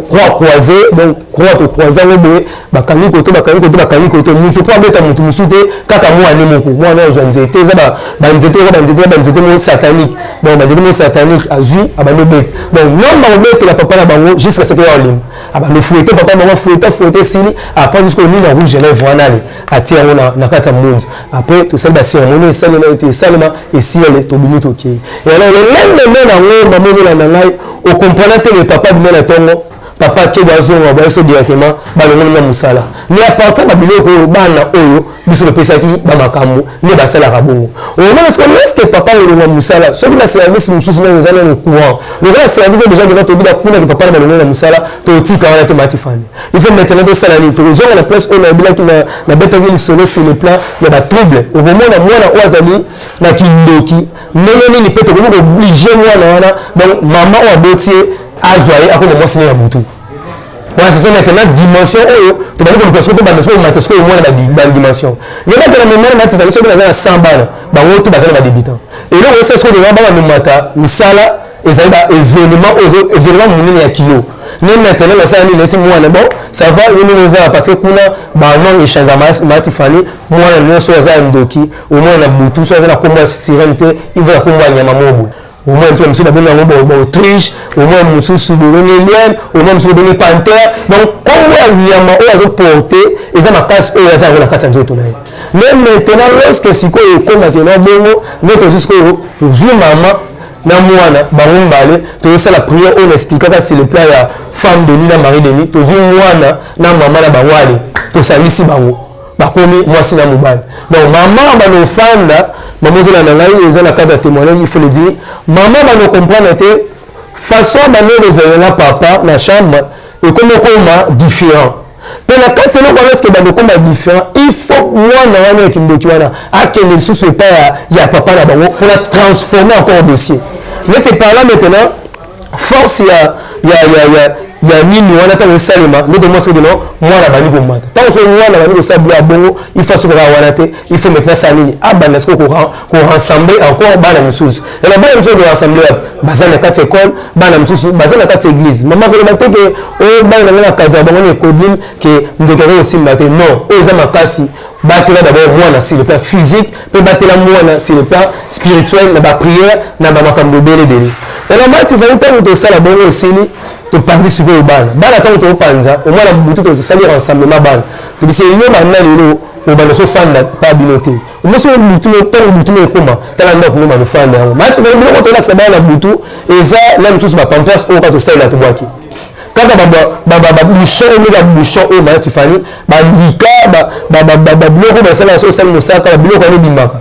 B: croix croisé. Donc croix tocroise yango boye, bakangi koto, bakangi koto, bakangi koto, mutu mpo abeta mutu mosusu te, kaka mwana moko. Mwana azwa nzete, eza banzete oyo, banzete, banzete moko satanique. Donc banzete moko satanique azwi, abandi obeta. Donc nomba kobetela papa na bango jusqu'à ce que ya olimba, abandi fouette papa bango, fouette, fouette, esili. Après jusqu'au nini na rouge lèvre wana, ale atie yango na kati ya mbunzu. Après tosali bacérémonie, esalema ete esalema, esili, tobimi, tokei. Et alors le lendemain nango, mama ozolanda ngai, okomprendre te, le papa bima na ntongo. Papa keba azonga boye so directement balongoli nga mosala. Mais à partir ba biloko oyo bana oyo biso topesaki ba makambo nde basalaka bongo. Omona sikoyo lorsque papa alongwa mosala soki na service mosusu nano eza nano courant lokola service oyo deja kenda toyebi kuna ke papa na balongoli na mosala totika wana te matifani. Il faut maintenant tosala nini? Tokozonga na place oyo nayebelaki nabetaki lisolo sur le plan ya ba trouble. Okomona mwana oyo azali na kindoki ndenge nini mpe tokoki kooblige mwana wana donc mama oyo aboti ye azwa ye akoma mwasi ne ya butu wana c'est ça maintenant dimension oyo tobandi koluka soki tobanda soki omata soki omwana badimension ye batela memana matifani soki naza na 100 bana bango to baza na badebutant eloko esa soki olinga bana momata misala ezali ba événement oyo événement monene ya kilo ne maintenant nasala nini nayesi mwana bon ça va ye ndenge ozala parce que kuna banon échange matifani mwana nyonso aza ya ndoki omwana na butu so aza na kombo ya sirene te ivo na kombo ya nyama moko boye omoi mosusu mosusu babengi yango baautriche omoi mosusu bobengi lion omoi mosusu bobengi panthère donc kombo ya nyama oyo azoporte eza makasi oyo aza yango na kati ya nzoto na ye. Mais maintenant lorsque sikoyo ekomaki na bongo nde tozwi sikoyo tozwi mama na mwana bango mbale tozosala prière oyo na explikaka sur le plan ya femme de nuit na mari de nuit. Tozwi mwana na mama na bango, ale tosangisi bango bakomi mwasi na mobali. Donc mama bano ofanda, mama ozolanda ngai, eza na cadre ya témoignage, il faut le dire, mama bano comprendre te façon bano kozala na papa na chambre ekomi okoma différent. Mpe na kati eloko wana eske bando okoma différent, il faut mwana wana ya kindoki wana akende lisusu epai ya papa na bango mpona transformer encore dossier. Mais c'est par là maintenant force ya nini wana ntango esalema nde tomwa soki no mwana abandi komata. Ntango soki mwana abandi kosala bilo ya bongo, il faut soki kaka wana te, il faut maintenant asala nini? Abanda soki korassembler encore bana mosusu. Ena bana mosusu korassembler wapi? Baza na kati école, bana mosusu baza na kati église. Mama koloba te ke oyo bana na ngai na cadre ya bango na ecodim ke ndoki akoki kosimba te. Non, oyo eza makasi. Batela d'abord mwana sur le plan physique mpe batela mwana sur le plan spirituel na baprière na bamakambo ebele ebele. Ena mati vani ntango tosala bongo esili, topanzi sikoyo bana. Bana ntango tokopanza omwana butu, tosali rassemblement bana, tobisi yo banda lelo obanda sofanda pa bino te. Omosi butu, ntango butu no ekóma, tala ndako no banofanda yango. Mati vani biloko tolakisa bana na butu eza na mosusu bapampers oyo kaka tosalela, tobwaki kaka babouchon oyo ndenge bouchon oyo maya tifani bandika babiloko basalaka so osali mosaka babiloko wana ebimaka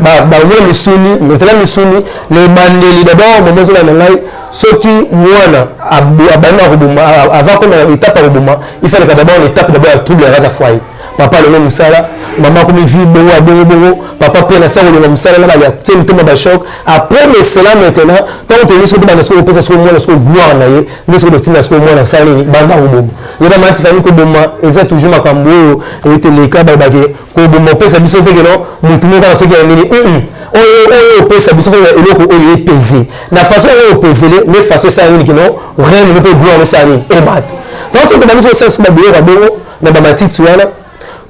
B: bamona misuni. Maintenant misuni na ebandeli d'abord, mama ozolanda ngai, soki mwana abandi na koboma, avant koma na étape ya koboma, il fallait d'abord l'étape d'abord ya trouble ya kati ya foyer. Papa alongo mosala, mama akomi vie bongo ya bongo bongo, papa mpe na sango olonga mosala na balia tie mitema bachoc. Après de cela maintenant, ntango tolingi soki tobanda soki kopesa soki mwana soki gloire na ye, nde soki totinda soki mwana asala nini, banda koboma. Yeba matifani, koboma eza toujours makambo oyo eteleka balobake koboma opesa biso te keno motu moko kaka soki ya nini oyo oyo opesa biso kaka eloko oyo epese na façon oyo opesele nde façon esala nini kino règne mpe gloire esala nini ebata. Ntango soki tobandi soki osala soki babiloko ya bongo na bamatiti wana,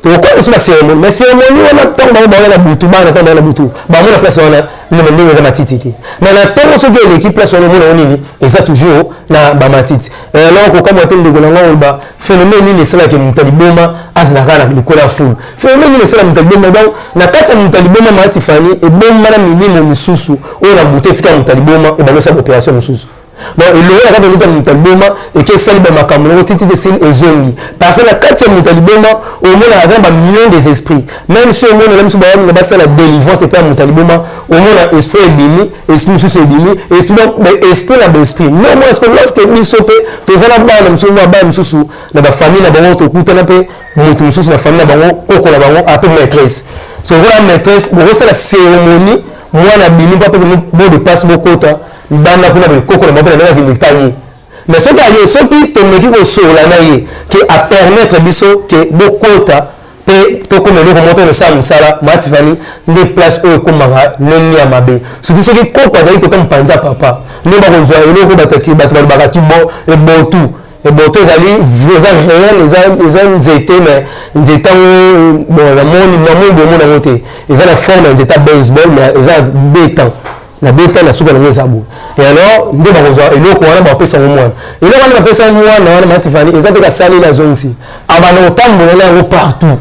B: tokokota biso bacérémonie. Mais cérémonie wana, ntango bango baoya na butu, bana ntango baoya na butu bamona place wana ndenge ndenge eza matiti te. Mais na ntongo soki eleki place wana, omona yo nini? Eza toujours na bamatiti. Alors kokamwa te, ndeko na ngai, oloba phénomène nini esalaki moto ya liboma azala kaka na likolo ya fulu? Phénomène nini esala moto ya liboma? Donc na kati ya moto ya liboma maati fani ebomba na milimo misusu oyo na butu etika moto ya liboma ebandi osala opération mosusu. Donc elongo na kati ya moto ya moto ya liboma eke esali bamakambo nango titi te esili ezongi, parce que na kati ya moto ya liboma omona aza na bamillion des esprits. Même si omona na miso bayaminga basala délivrance epai ya moto ya liboma, omona esprit ebimi, esprit mosusu ebimi, esprit, donc esprit na baesprit. Non, moi est-ce que lorsque biso mpe toza na bana mosusu na bana mosusu na bafamille na bango, tokutana mpe moto mosusu na famille na bango, koko na bango ape maîtresse, so okola maîtresse, bokosala cérémonie, mwana abimi mpo apesa mot de passe, bokota banda kuna boye, koko na bango mpe na ndenge akende epai ye. Mais soki aye, soki tomeki kosolola na ye ke apermettre biso ke bokota mpe tokóma eloko moko tosala mosala matifani, nde place oyo ekómaka ndenge ya mabe. Surtout soki koko azali kota mopanzi ya papa, nde bakozwa eloko bato balobaka kibo ebotu. Eboto ezali, eza réel, eza nzete. Mais nzete yango, bon, namoni bomona yango te, eza na forme ya nzete ya baseball, mais eza deux temps na beta na suka nango eza boye. Et alors nde bakozwa eloko wana, bapesa yango mwana. Eloko wana bapesa yango mwana wana matifani eza mpe kasaleli, azongisi, abanda kotambolela yango partout.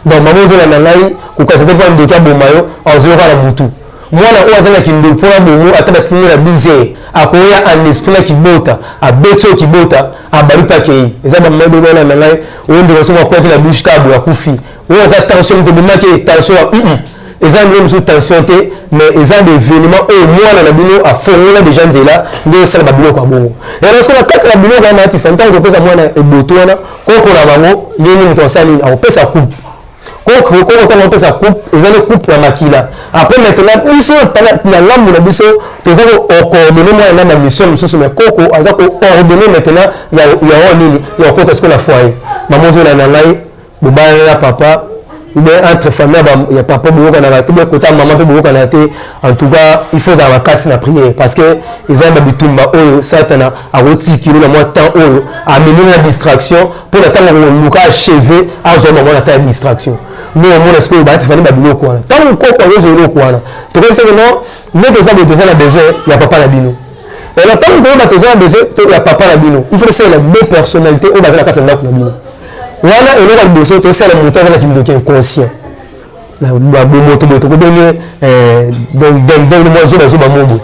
B: Donc mama ozolanda ngai, kokasa te mpo ndoki aboma yo, azoyoka na butu. Mwana oyo aza na kindoki mpo na bongo ata batindi na 12 heures akoya en esprit na kibota abeti oyo kibota abali mpe akei. Eza bamama ebele wana na ngai oyo ndeko soki akwaki na douche kaka boye akufi. Oyo aza tension moto ebomaki ye tension ya mm eza ndenge mosusu tension te mais eza ba événement oyo mwana na bino afongola deja nzela nde osala babiloko ya bongo. Yango soki na kati na biloko ya mati ntango kopesa mwana eboto wana koko na bango ye nde moto asali nini akopesa coupe koko koko ntango opesa coupe eza nde coupe ya makila. Après maintenant biso na ngambo na biso toza koordonne mwana na bamission mosusu, mais koko aza koordonne maintenant ya oyo nini ya kokota sikoyo na foyer. Mama ozolanda ngai, bobalana na papa ou bien entre famille ya papa boyokanaka te, bien kota mama mpe boyokanaka te. En tout cas il faut ozala makasi na prière parce que eza na bitumba oyo satana akotikilo na mwa temps oyo amemi na distraction mpo na ntango akoluka acheve azwa mama na temps ya distraction. Nde omona sikoyo baati fani babiloko wana ntango koko azozwa eloko wana tokoyebisaki non nde toza boye, toza na besoin ya papa na bino. Alors ntango toyeba toza na besoin ya papa na bino, il faut tosalela deux personnalités oyo baza na kati ya ndako na bino wana. Eloko ya liboso tosala moto aza na kindoki inconscient bomoto boye tokobenge donc mwa zoba zoba mobo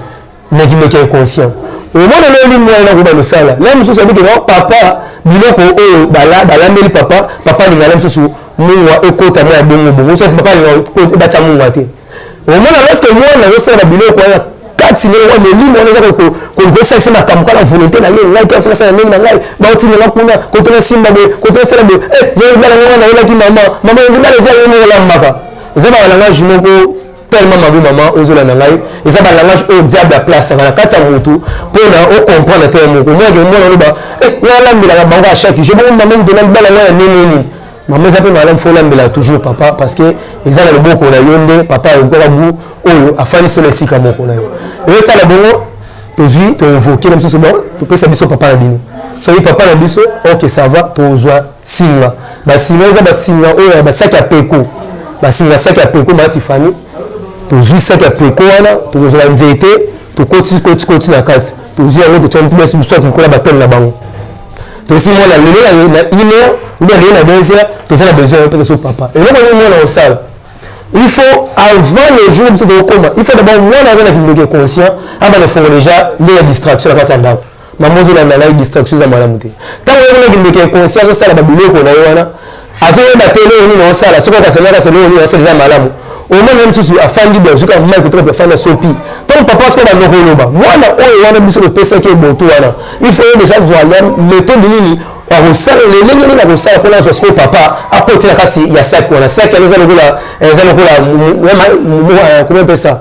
B: na kindoki inconscient. Omona leli mwana koba losala na mosusu abiki no papa biloko oyo balambeli papa, papa alinga na mosusu mungwa ekota mwa ya bongo bongo, soki papa alinga ebatya mungwa te. Omona lorsque mwana azosala biloko wana kati ndenge wana molimo wana eza kosalisa makambo kaka na volonté na ye. Ngai mpe afuna sala ndenge na ngai, baotindanga kuna kotona simba boye kotona sala boye libala ngo wana nayelaki mama mama libala eza ye moko olambaka. Eza balangage moko tellement mabe mama ozolanda ngai, eza balangage oyo diable aplasaka na kati ya motu mpona ocomprendre te moko mwake omona oloba ngai alambelaka bango a chaque jour bongo mama moto na libala ngai ya nini nini. Mama eza mpe malamu fo olambela toujours papa parce que eza na loboko na yo nde papa akokoka gu oyo afandisi na esika moko na yo ezosala bongo. Tozwi toinvoke na mosusu bon topesa biso papa na bino, soki papa na biso ok ça va, tozwa singa basinga eza basinga oyo ya basaki ya peko, basinga saki ya peko mati fani. Tozwi saki ya peko wana, tokozwa nzete tokoti koti koti na kati, tozwi yango totya soit likola batone na bango. Tosi mwana lelo na une heure ou bien lelo na 2 heures toza na besoin ya so papa. Eloko nini mwana osala, il faut avant le jour biso tokokoma, il faut d'abord mwana aza na kindoki conscient abana fongo déjà nde ya distraction na kati ya ndako. Mama ozolanda ngai, distraction eza malamu te. Ntango oyebi na kindoki inconscient azosala babiloko na ye wana azoyeba te eloko nini osala, soki akasani akasa eloko nini osala eza malamu. Omona ye mosusu afandi boye azuka mai kotoka mpe afandi asopi. Ntango papa soki bando koloba mwana oyo wana biso topesaki eboto wana, il faut ye déjà azwa méthode nini akosala lelenge nini akosala mpona azwa sikoyo papa akoti na kati ya saki wana. Saki wana eza lokola comment mpesa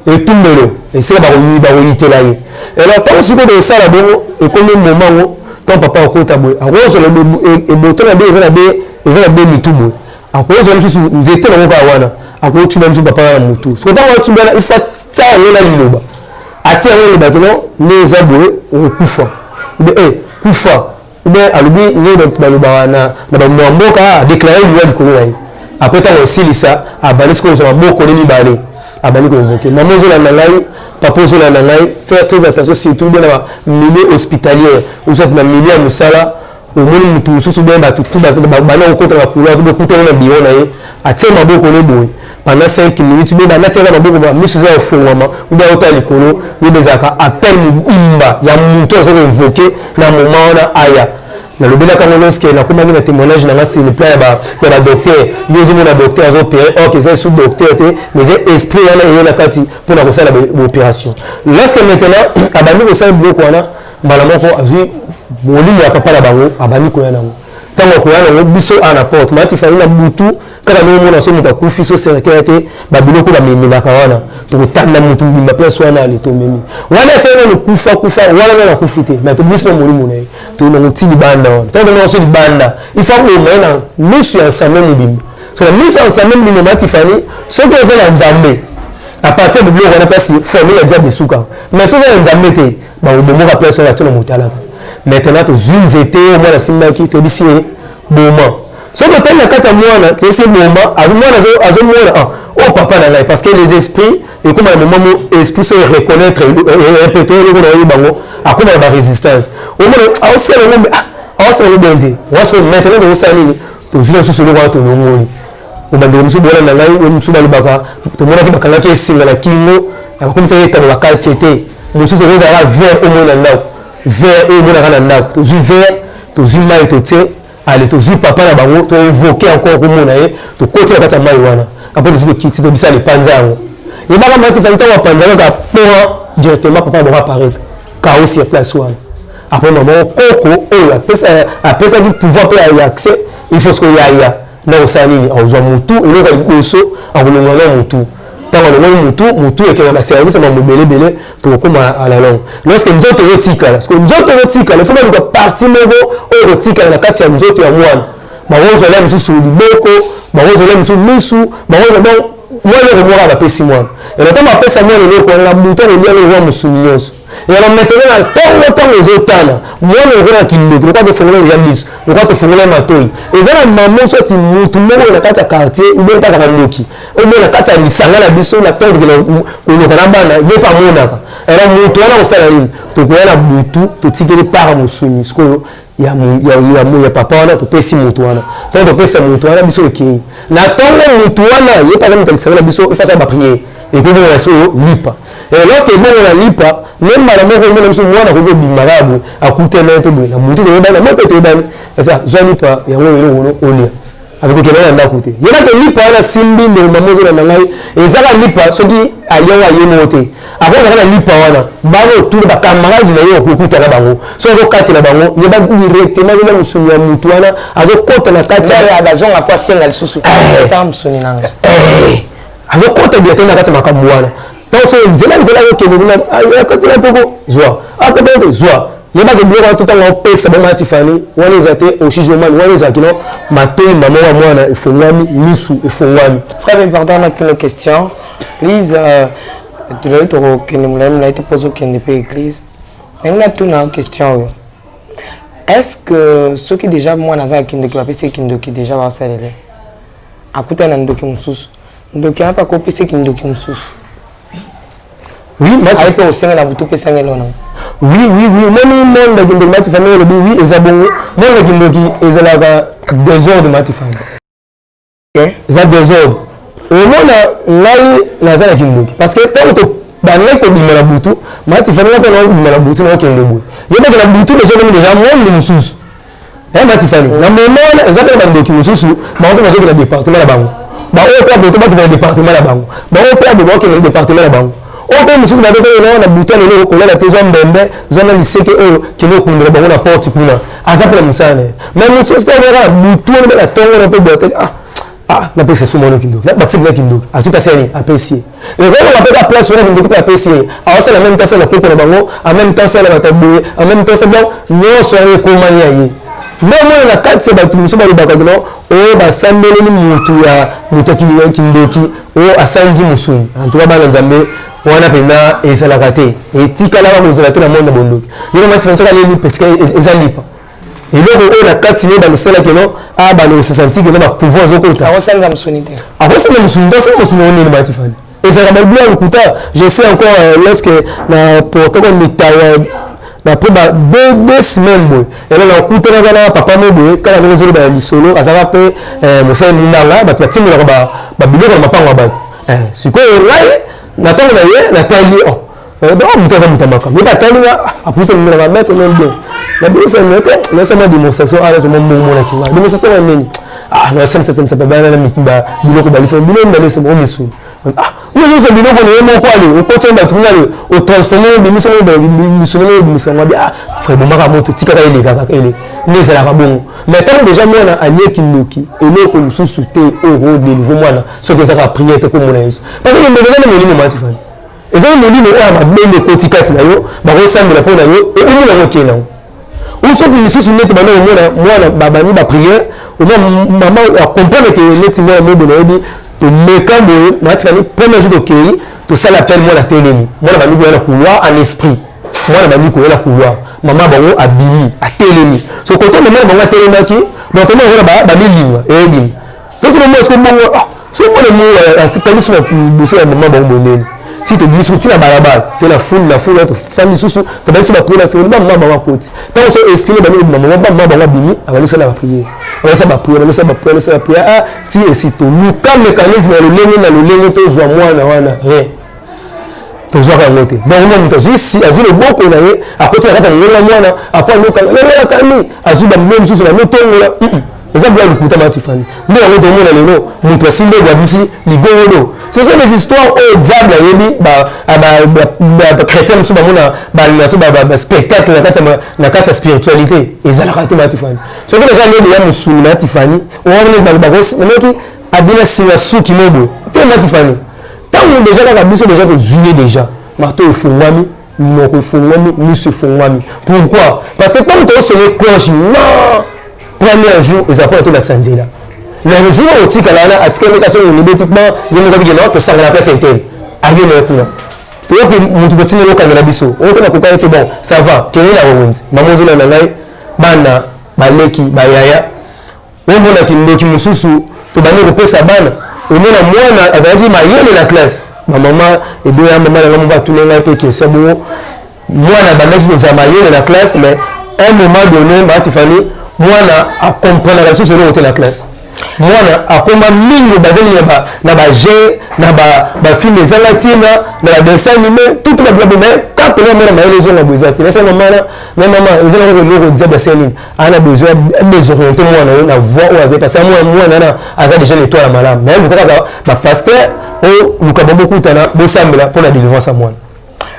B: etumbelo esika bakoyitela ye. Alors ntango sikoyo tokosala bongo ekomi moma ngo ntango papa akota boye akozwa eboto na be eza na be eza na be mitu boye akozwa mosusu nzete nango kaka wana akotuba mosusu papa na motu. Soki ntango atuba wana il faut atia yango na liloba, atia yango liloba kino nde eza boye okokufa ube kufa ube alobi nde bato balobaka na bamwa mboka adeklare liwa likolo na ye. Après ntango osilisa abandi sikoyo kozwa maboko ne mibale abandi koinvoke. Mama ozolanda ngai, papa ozolanda ngai, faire très attention surtout bien na bamilieu hospitalière ou soit na milieu ya mosala. Omoni motu mosusu bien bato tu banda kokota na couloir to bokutani na biro na ye atie maboko ne boye pendant 5 minutes be banda tiaka maboko ba miso eza kofungwama ube aotala likolo yebe ezalaka appel mobimba ya motu aza koinvoke na moment wana aya. Nalobelaka yango lorsque nakomaki na témoignage na nga sur le plan ya badocteur. Yo ozomona docteur azoopere or eza esu docteur te mais eza esprit wana eye na kati mpona kosala baopération. Lorsque maintenant abandi kosala biloko wana mbala moko azwi molimo ya papa na bango abandi koya nango. Ntango akoya nango biso a na porte mati fani na butu kaka ndenge omona so moto akufi so cercueil te babiloko bamemelaka wana tokotanda motu mobimba place wana ale tomemi wana atia nano kufa kufa wana nano akufi te mais tobimisi na molimo na ye toyinango ti libanda wana. Ntango tomona so libanda il faut aboma ye na miso ya ensemble mobimba. So na miso ya ensemble mobimba mati fani soki oza na nzambe à partir ya biloko wana place formule ya diable esuka, mais soki oza na nzambe te bakobomoka place wana atia na motalaka. Maintenant tozwi nzete oyo mwana asimbaki toyebisi ye boma. Soki otali na kati ya mwana toyebisi ye boma, mwana azomona ah oyo papa na ngai parce que les esprits ekóma na moment mo esprit so reconnaître répéter eloko na oyeba yango akóma na barésistance. Omona aosala yango aosala yango bien te waso. Maintenant tokosala nini? Tozwi na mosusu eloko wana tolongoli. Obandeko mosusu bolanda ngai, oyo mosusu balobaka tomonaki bakangaki esinga na kingo, bakomisaki etando bakati te. Mosusu okozalaka verre omoi na ndako, verre oyo omonaka na ndako. Tozwi verre, tozwi mai totie, ale tozwi papa na bango, to invoquer encore komona ye, tokoti na kati ya mai wana. Après tozwi tokiti, tobisa lepanza yango. Yebaka mati fani ntango apanza kaka point directement papa na bango apparaître. Chaos ya place wana. Après maman koko oyo apesaki pouvoir mpe ya accès, il faut sikoyo yaya nde akosala nini? Akozwa mutu, eloko ya liboso akolongola na mutu. Ntango alongoli mutu, mutu ekenda na service ya mambo ebele ebele, tokokoma à la longue. Lorsque nzoto ekotikala, parce que nzoto ekotikala, il faut baluka partie moko oyo ekotikala na kati ya nzoto ya mwana. Bakozwa la mosusu liboko, bakozwa la mosusu misu, bakozwa donc mwa eloko moko bapesi mwana. Eloko ntango bapesa mwana eloko wana na butu akolia yango lokola mosuni nyonso. Yala maintenant na ntongo ntango ezotana mwana lokola kindoki, lokola tofongola deja miso, lokola tofongola matoi. Eza na mama soit mutu moko na kati ya quartier ou bien azaka ndoki, ou bien na kati ya lisanga na biso na ntongo tokende koloka na bana, ye mpe amonaka. Alors mutu wana kosala nini? Tokoya na butu totikeli para mosuni sikoyo ya, ya, ya, ya papa wana, topesi mutu wana. Ntango topesa mutu wana, biso ekei na ntongo, mutu wana ye mpe aza moto ya lisanga na biso, efasa bapriere ekobonga sikoyo lipa. Et lorsque ebongo na lipa, ne mbala moko omona biso mwana akoki kobima kaka boye, akutana ye mpe boye na butu, toyebani na moi mpe toyebani, eza zwa lipa yango eloko ono olia, akokende na ndako te. Yeba ke lipa wana simbi ndeko mama ozolanda ngai, eza kaka lipa soki aliango aye moko te, akozaka na lipa wana bango tuna bakamarade na ye okokutana bango, soki azokatela bango, yeba directement azolia mosuni ya mutu wana, azokota na kati
A: ya bazonga mpo asenga lisusu esaka mosuni na nga,
B: azokota directement na kati ya makambo wana. Ntango soki nzela nzela azokende kuna, akotela mpoko zwa, akotela te zwa, yebaka biloko wana totanga opesa bango ya Tifani wana eza te oshijomani wana ezalaki no matoi mama wa mwana efongwami, misu efongwami.
A: Frère, pardon, na kino question please, tozali tokokende molai molai te mpo ozokende mpe église. Ndenge natuna question oyo, est ce que soki déjà mwana aza na kindoki, bapesi ye kindoki déjà, baosalele akutani na ndoki mosusu, ndoki wana mpe akopesa kindoki mosusu?
B: Oui,
A: aye mpe kosenga na butu opesanga eloko nango.
B: Oui, oui, oui, omoni monde ya kindoki mati famille olobi, oui, eza bongo. Monde ya kindoki ezalaka désordre mati famille, eza désordre. Omona ngai naza na kindoki parce que ntango bandaki kobima na butu mati famille, ntango nakobima na butu nakokende boye, yebaki na butu déjà komi déjà monde mosusu. Mati famille na moment wana eza mpe na bandoki mosusu, bango mpe bazokende na département na bango, baoyo mpe aboto bakende na département na bango, bango mpe abo bakokende na département na bango, oyo mpe mosusu babesaki na butu ya lelo kolala te, zwa mbembe, zwa na liseke oyo, kende okundela bango na porte kuna, aza mpe na mosala na ye. Mais mosusu mpe akoyaka na butu wana mpe na ntongo na mpe boya te, ah ah, napesa so mwana kindoki, nabakisi mpena kindoki, azwi mpasi yani apesi ye, ekolonga mpe ka place wana kindoki mpe apesi ye, aosala en même temps asala koko na bango, en même temps asala bato boye, en même temps asala, donc nyonso wana ekomani ya ye. Nde omona na kati ya bato mosusu balobaka kino oyo basambeleli mutu ya moto ya kindoki oyo asanzi mosuni. En tout cas bana Nzambe, wana mpenza ezalaka te, etikalaka kozala te na monde ya bondoki. Ye na mati soki aleli petika eza lipa, eloko oyo na kati ne balosalaki no a balokosasanti keno bapouvoir azokota,
A: akosanza mosuni te,
B: akosanza mosuni te, asala mosuni onene mati fani ezalaka babilo ya lokuta. Je sais encore lorsque na portoko mitawa après ba deux semaines boye, elo nakutanaka na papa mo boye kaka ndenge ozoloba ya lisolo, azalaka mpe mosali munganga, bato batimolaka babiloko na mapango ya bato. Sikoyo ngai na ntango na ye natali, oh donc moto aza moto ya makambo, ye batali nga, apusa mingi na bamètre non bien, nabimisa no te, nasala démonstration awa, nazoma mbongo monaki nga démonstration ya nini, ah nasamisa bana na biloko balisa biloko balisa bango misuni, ah yo ozozwa biloko na ye moko, ale okotisa bato kuna, ale otransforme, obimisa misuni ngo, obimisa ngo abi, ah frère, bomaka moto, tikaka eleka kaka ele nde ezalaka bongo. Mais ntango déjà mwana alie kindoki, eloko mosusu te oyo okodelivre mwana soki ezaka prière te, komona Yesu, parce que kindoki eza nde molimo mati fani, ezali molimo oyo ya mabe nde ekoti kati na yo, bakosambela mpo na yo, ebimi nango okei nango. Ou soki lisusu neti banda komona mwana babandi baprière, omona mama acomprendre ke neti mwana mobo nayebi, tomeka boye mati fani, premier jour tokei tosala appel, mwana atelemi, mwana bandi koya na couloir en esprit, mwana bandi koya na couloir, mama bango abimi atelemi, so kote mama na bango atelemaki, donc tomona kona bamilinga eyebimi tosoki omona soki bongo, ah soki mwana mo akangi so na liboso ya mama bango bonene, ti tobimisi ti na balabala te na fulu na fulu, tofandi lisusu, tobandi so bapriere na sengeli, bamama bango akoti, ntango so esprit bandi kobima, mama bamama bango abimi, abandi kosala bapriere. Abasa ba prière, abasa ba prière, abasa ba prière. Ah, ti esi toluka mécanisme ya lolenge na lolenge tozwa mwana wana rien. Tozwaka yango te. Donc mwa moto azwi si azwi loboko na ye akoti na kati ya mongongo ya mwana apo alokanga yango ya kami azwi bamino mosusu bamitongola eza bila lokuta ma Tiffany nde yango tomona lelo moto asimbi egwabisi ligorodo. Ce sont des histoires oyo diable ayebi. Bachrétien mosusu bamona baanimation, baspectacle na kati ya spiritualité ezalaka te. Ma Tiffany, soki deja nde ya mosuni ma Tiffany wana abina singa suki mo boye te. Ma Tiffany, ntango deja kaka biso deja tozwi ye deja, marteau efungwami, monoko efungwami, miso efungwami. Pourquoi? Parce que ntango tozosonner cloche non premier jour, eza mpona tolakisa nzela. Na jour oyo otikala wana, atikali meka soki olobeti ba ye moko abike no tosangana place interne, aye na ye kuna, toyoki motu totindeli okangela biso oyo te nakoka ye te. Bon, ça va, kende na bokonzi. Mama ozolanda ngai, bana baleki bayaya, omona kindoki mosusu tobandi kopesa bana. Omona mwana azalaki mayele na classe, bamama eboya mama na ngai moko atuni ngai mpe question bongo. Mwana abandaki kozala mayele na classe, mais un moment donné, ma Tifani, mwana akomprenaka lisusu eloko te na classe. Mwana akoma mingi bazali na bajeu, na bafilm ezanga ntina, na badessin animé, tout babiloko. Mais kapena mwana mayele ezonga boye eza te. Nasa mama na mais mama eza na kaka eloko diable asali nini, ana besoin adésorienter mwana yo na voie oyo azali, parce que mwana mwana wana aza déjà na étoile ya malamu. Mais luka kaka bapasteur oyo, luka bango, bokutana, bosambela mpona délivrance ya mwana.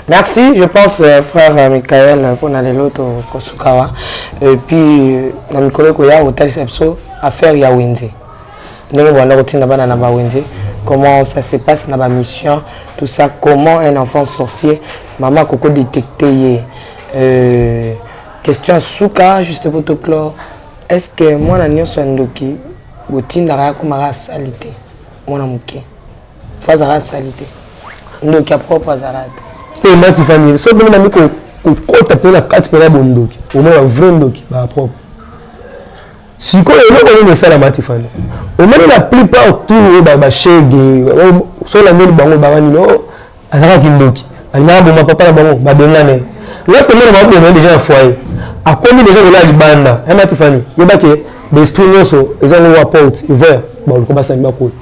A: Merci, je pense, frère Michael, pour lelo tokosukawa. Et puis na mikolo ekoya kotalisa biso affaire ya wenze, ndenge banda kotinda bana na bawenze, comment ça se passe na bamission, tout ça, comment un enfant sorcier, mama koko détecter ye. Question suka, juste pour to clore: est ce que mwana nyonso ya ndoki botindaka ya komaka asali te? Mwana moke fo azalaka asali te, ndoki ya propre azala te?
B: Te, ma Tifani, so ndenge nami kokota mpe na kati mpena bondoki, omona vrai ndoki baa propre. Sikoyo eloko nini esalama, Tifani? Omoni la plupart tour oyo bashege so olandeli bango, banga nini, azalaka kindoki, alingaka boma papa na bango, babengana ye. Lorsque mwana babengana déjà na foyer, akomi déjà kolala libanda ya Matifani, yebake baesprit nyonso eza ngo wa porte ouvert, baluka basali bakota.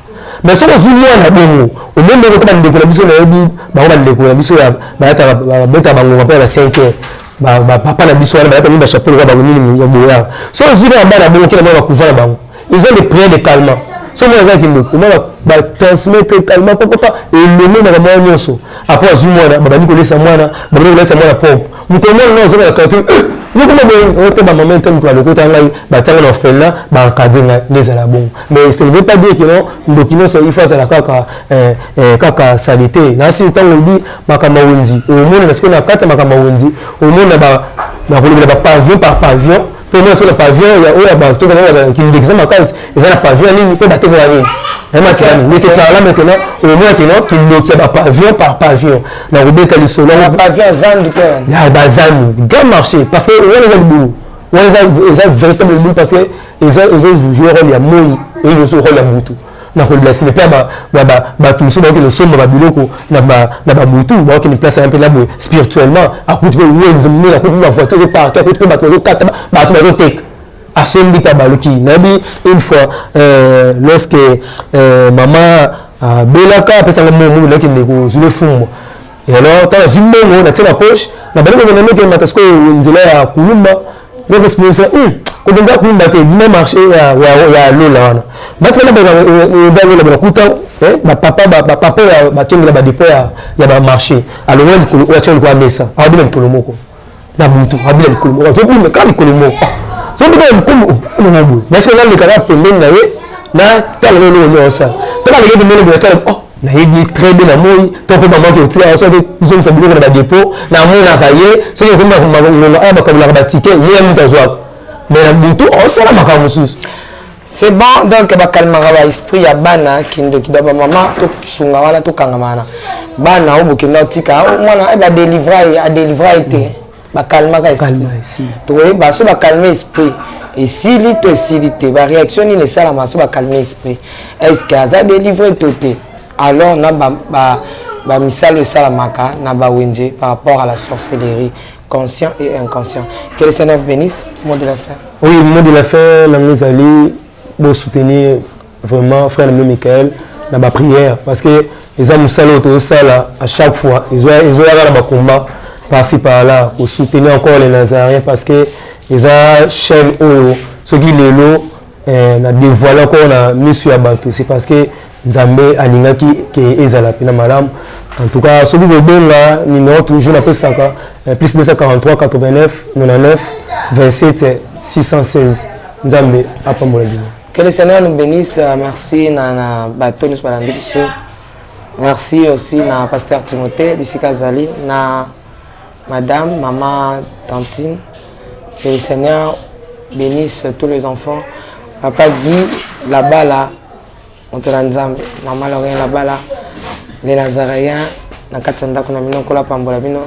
B: Mais soki ozwi mwana bongo, omoni ndenge ta bandeko na biso, nayebi bango, bandeko na biso bayataka, babetaka bangonga mpe ya ba 5 heures, bapapa na biso wana bayata mingi bachapeau lokola bango nini ya boyaka. So ozwi kaka bana bongo, kena bana bakuva na bango, ils ont des prières de calmant. So mwana azalaki ndoki, omona batransmettre calmant papapa elongo na bamwana nyonso. Après azwi mwana, babandi kolesa mwana, babandi kolatisa mwana pompe. Mokolo mwana nga ozonga na quartier, yokoma boye ote bamama te, moto balokota ngai, batianga na orphelinat, baencadre ngai nde ezala bongo. Mais ça ne veut pas dire que non, ndoki nyonso il faut azala kaka saleté. Nasi ntango olobi makambo ya wenzi, omona na sikoyo na kati ya makambo ya wenzi, omona nakolobela bapavillon par pavillon, mpo omona soki na pavillon ya oyo ya bato kindeki eza makasi, eza na pavillon nini mpe batekela nini matikami. Mais c'est par là maintenant omona ke non, kindoki ya bapavillon par pavillon, na kobeta lisolo ya bazandu grand marché, parce que wana eza libulu, wana eza véritable libulu, parce que eza ezojoue rôle ya moi, ezojoue rôle ya butu. Na kolobela sine mpe bato mosusu bakokende osomba babiloko na babutu, bakokende place ya mpe na boye spirituellement, akuti mpe wenze monene, akuti mpe bavoiture ezoparke, akuti mpe bato bazokata, bato bazoteka, asombi mpe abaluki. Nayebi une fois, lorsque mama abelaka, apesanga mbongo, nakende kozwila efumbwa. Et alors ntango azwi mbongo, natie na poche, nabandi kokende, ndeke mata sikoyo nzela ya Kulumba. Yokesimisa kobenza Kulumba te, dima marché ya Lola wana, batikana eza Lola, banakuta bapapa, bapapa bakengela badépôt ya bamarché. Alongola likolo oyo atia likolo ya mesa, abina likolo moko na butu, abina likolo moko, azobina kaka likolo moko, azobina likolo ndenge boye. Nasoki nalekaka pembeni na ye, natala eloko nini osala, to baleki pembeni boye, tala, oh, nayebi très bien na moi to mpe bamaki otika soki ozongisa biloko na badépôt, namonaka ye soki okomi ngonga aya bakabulaka batike, ye moto azwaka. Mais na butu osala makambo mosusu.
A: C'est bon, donc bakalmaka baesprit ya bana kindoki da bamama, tosunga wana, tokangama wana bana oyo bokenda otika mwana badélivra ye, adélivra ye te, bakalmaka esprit. Tokoyeba so bakalme esprit esili to esili te, baréaction nini esalama so bakalme esprit, est ce que aza délivré to te. Alors na bamisalo esalamaka na bawenze par rapport à la sorcellerie, conscient et inconscient. Que le Seigneur vous bénisse. Mot de la fin.
B: Oui, mot de la fin na ngai ezali bosoutenir vraiment frère na bino Michael na baprière parce que eza mosala oyo tozosala à chaque fois ezoyaka na bacombat par-ci par-là, kosoutenir encore les Nazaréens parce que eza chaîne oyo soki lelo eh, na dévoile encore na miso ya bato, c'est parce que Nzambe alingaki ke ezala mpena malamu. En tout cas, soki kobenga numéro toujours napesaka plus 243 89 99 27 616. Nzambe apambola bino.
A: Que le Seigneur nous bénisse. Merci na na bato nyonso balandi biso. Merci aussi na pasteur Timothée bisika azali, na madame maman Tantine. Que le Seigneur bénisse tous les enfants. Papa Guy là-bas là, moto na Nzambe, maman Lorraine là-bas là, les Nazaréens na kati ya ndako na bino, Nkolo apambola bino.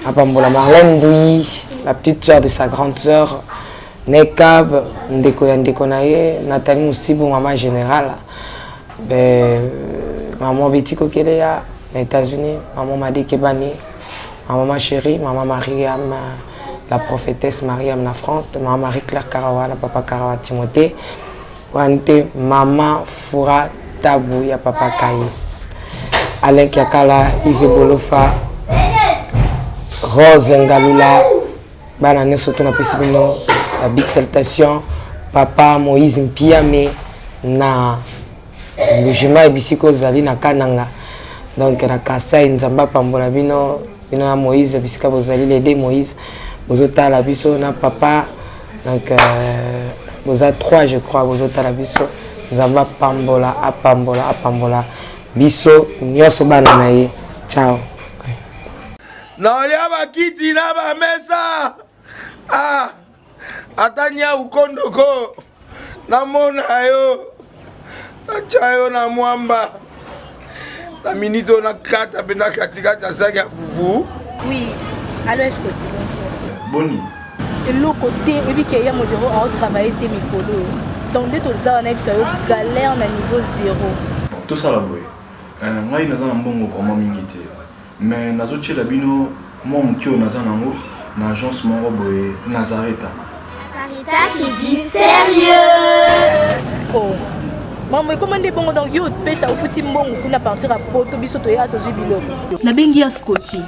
A: Apambola Marlène Ndouyi, la petite sœur de sa grande sœur Nekab, ndeko ya ndeko na ye Nathalie Musibu, mama générale, ben, maman Betty Kokeleya na États-Unis, maman Madi Kebani, ma maman chérie, maman Mariam, la prophétesse Mariam na France, maman Marie-Claire Karawa na papa Karawa Timothée, wana te mama Fura Tabu ya papa Kais, Alain Kiakala, Yves Bolofa, Rose Ngalula, bana nyonso to napesi bino ba big salutation. Papa Moïse Mpiame na Mbujima, bisika ozali na Kananga, donc na Kasai, Nzambe apambola bino, bino na Moïse bisika bozali, les deux Moïse bozotala biso na papa, donc boza 3 je crois bozotala biso. Nzambe apambola, apambola, apambola biso nyonso bana na ye. Ciao.
M: Naolia bakiti na bamesa, ah, ata nyau kondoko namona yo, natya yo na mwamba na minute oyo nakata mpe na katikati ya saki ya fufu.
N: Oui, allo Escoti, bonjour.
O: Boni?
N: Eloko te, oyebi ke ya modero aotravaille te mikolo oyo. Donc nde toza wana, yebisa yo galère na niveau zéro.
O: Bon, tosala boye. Ngai naza na mbongo vraiment mingi te. Mais nazotiela bino mwa moke oyo naza nango na agence moko boye Nazareta.
P: Sarita, c'est du sérieux.
N: Oh. Maman, ekoma nde bongo? Donc yo opesa, ofuti mbongo kuna partir ya poto, biso toya tozwi biloko. Nabengi ya Scoti,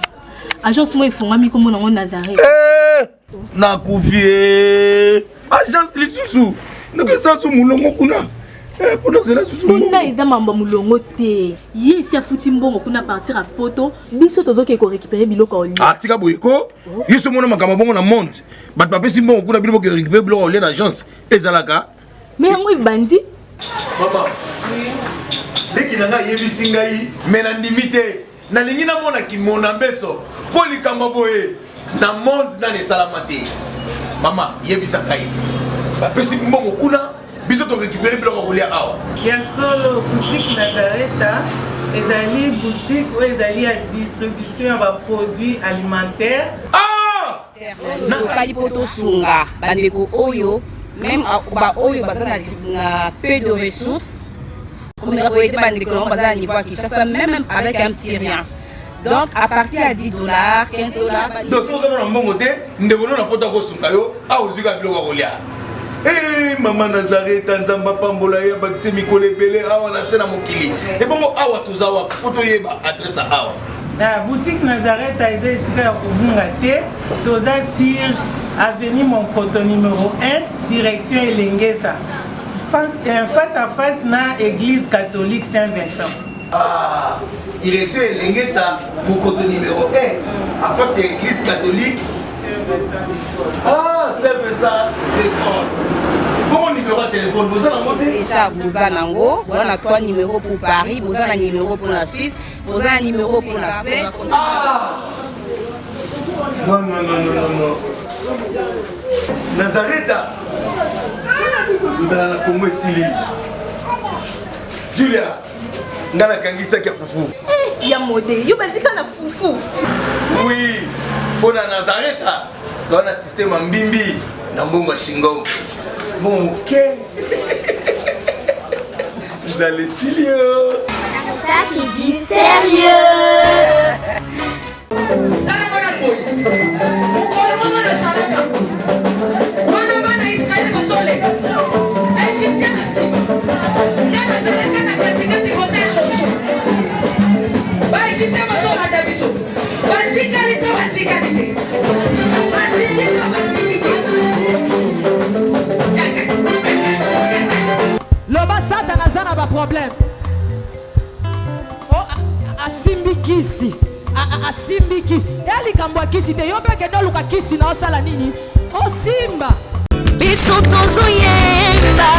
N: agence moko efungwami, kombo nango Nazareth.
M: Nakufi e, agence lisusu ndenge esasu molongo kuna mpo nazela susu.
N: Kuna eza mambo ya molongo te, ye esi afuti mbongo kuna partir ya poto, biso tozokende korécupérer biloko ya olia.
M: Ah, tika boye ko, yo so mona makambo bongo na monde, bato bapesi mbongo kuna, bino boke récupérer biloko ya olia na agence, ezalaka?
N: Mais yango ebandi.
M: Mama leki na ngai ayebisi ngai, me nandimi te, nalingi namona kimona mbeso mpo likambo boye na monde nani esalama te. Mama, yebisa ngai, bapesi mbongo kuna, biso torécupérer biloko ya kolia awa?
Q: Ya solo, boutique Nazareta ezali boutique oyo ezali ya distribution ya baproduit alimentaire.
R: Tosali mpo tosunga bandeko oyo, même baoyo baza na peu de ressources, komeka koaider bandeko nango baza na niveau ya Kinshasa, même avec un petit rien, donc à partir ya 10 dollars, 15 dollars.
M: Donc soki oza na mbongo te, ndeko no na poto akosunga yo awa, ozwi kaka biloko ya kolia. Eh, mama Nazareta, Nzambe apambola ye, abakisi mikolo ebele awa na se na mokili. Ebongo awa toza wapi mpo toyeba adresse ya awa?
Q: Na boutique Nazareta eza esika ya kobunga te. Toza sur avenue Monkoto numéro 1, direction Elengesa, face à face na église catholique Saint-Vincent.
M: Ah, direction Elengesa, Mokoto numéro 1, en face ya église catholique, ah, Saint-Vincent de Paul. Bongo numéro ya telefone boza nango te?
R: Déjà boza nango, boza na 3 numéros pour Paris, boza na numéro pour la Suisse, boza na numéro pour la Spain.
M: Ah! Non, non, non, non, non, non, Nazareta, nzala na Kongo esili. Julia, nga nakangisaki ya fufu.
N: Ya mode, yo bandika na fufu.
M: Oui, mpo na Nazareta toza na système ya mbimbi na mbongo ya shingom, mbongo moke, nzala esili yo.
P: Ça, c'est du sérieux.
E: Sala wana boye, mokolo moko nasalaka wana bana Israele. Loba satana aza na ba problème. Oh, asimbi kisi. Asimbi kisi. Ya likambo ya kisi te. Yo mpe kende oluka kisi na osala nini? Osimba.
D: Biso tozoyemba.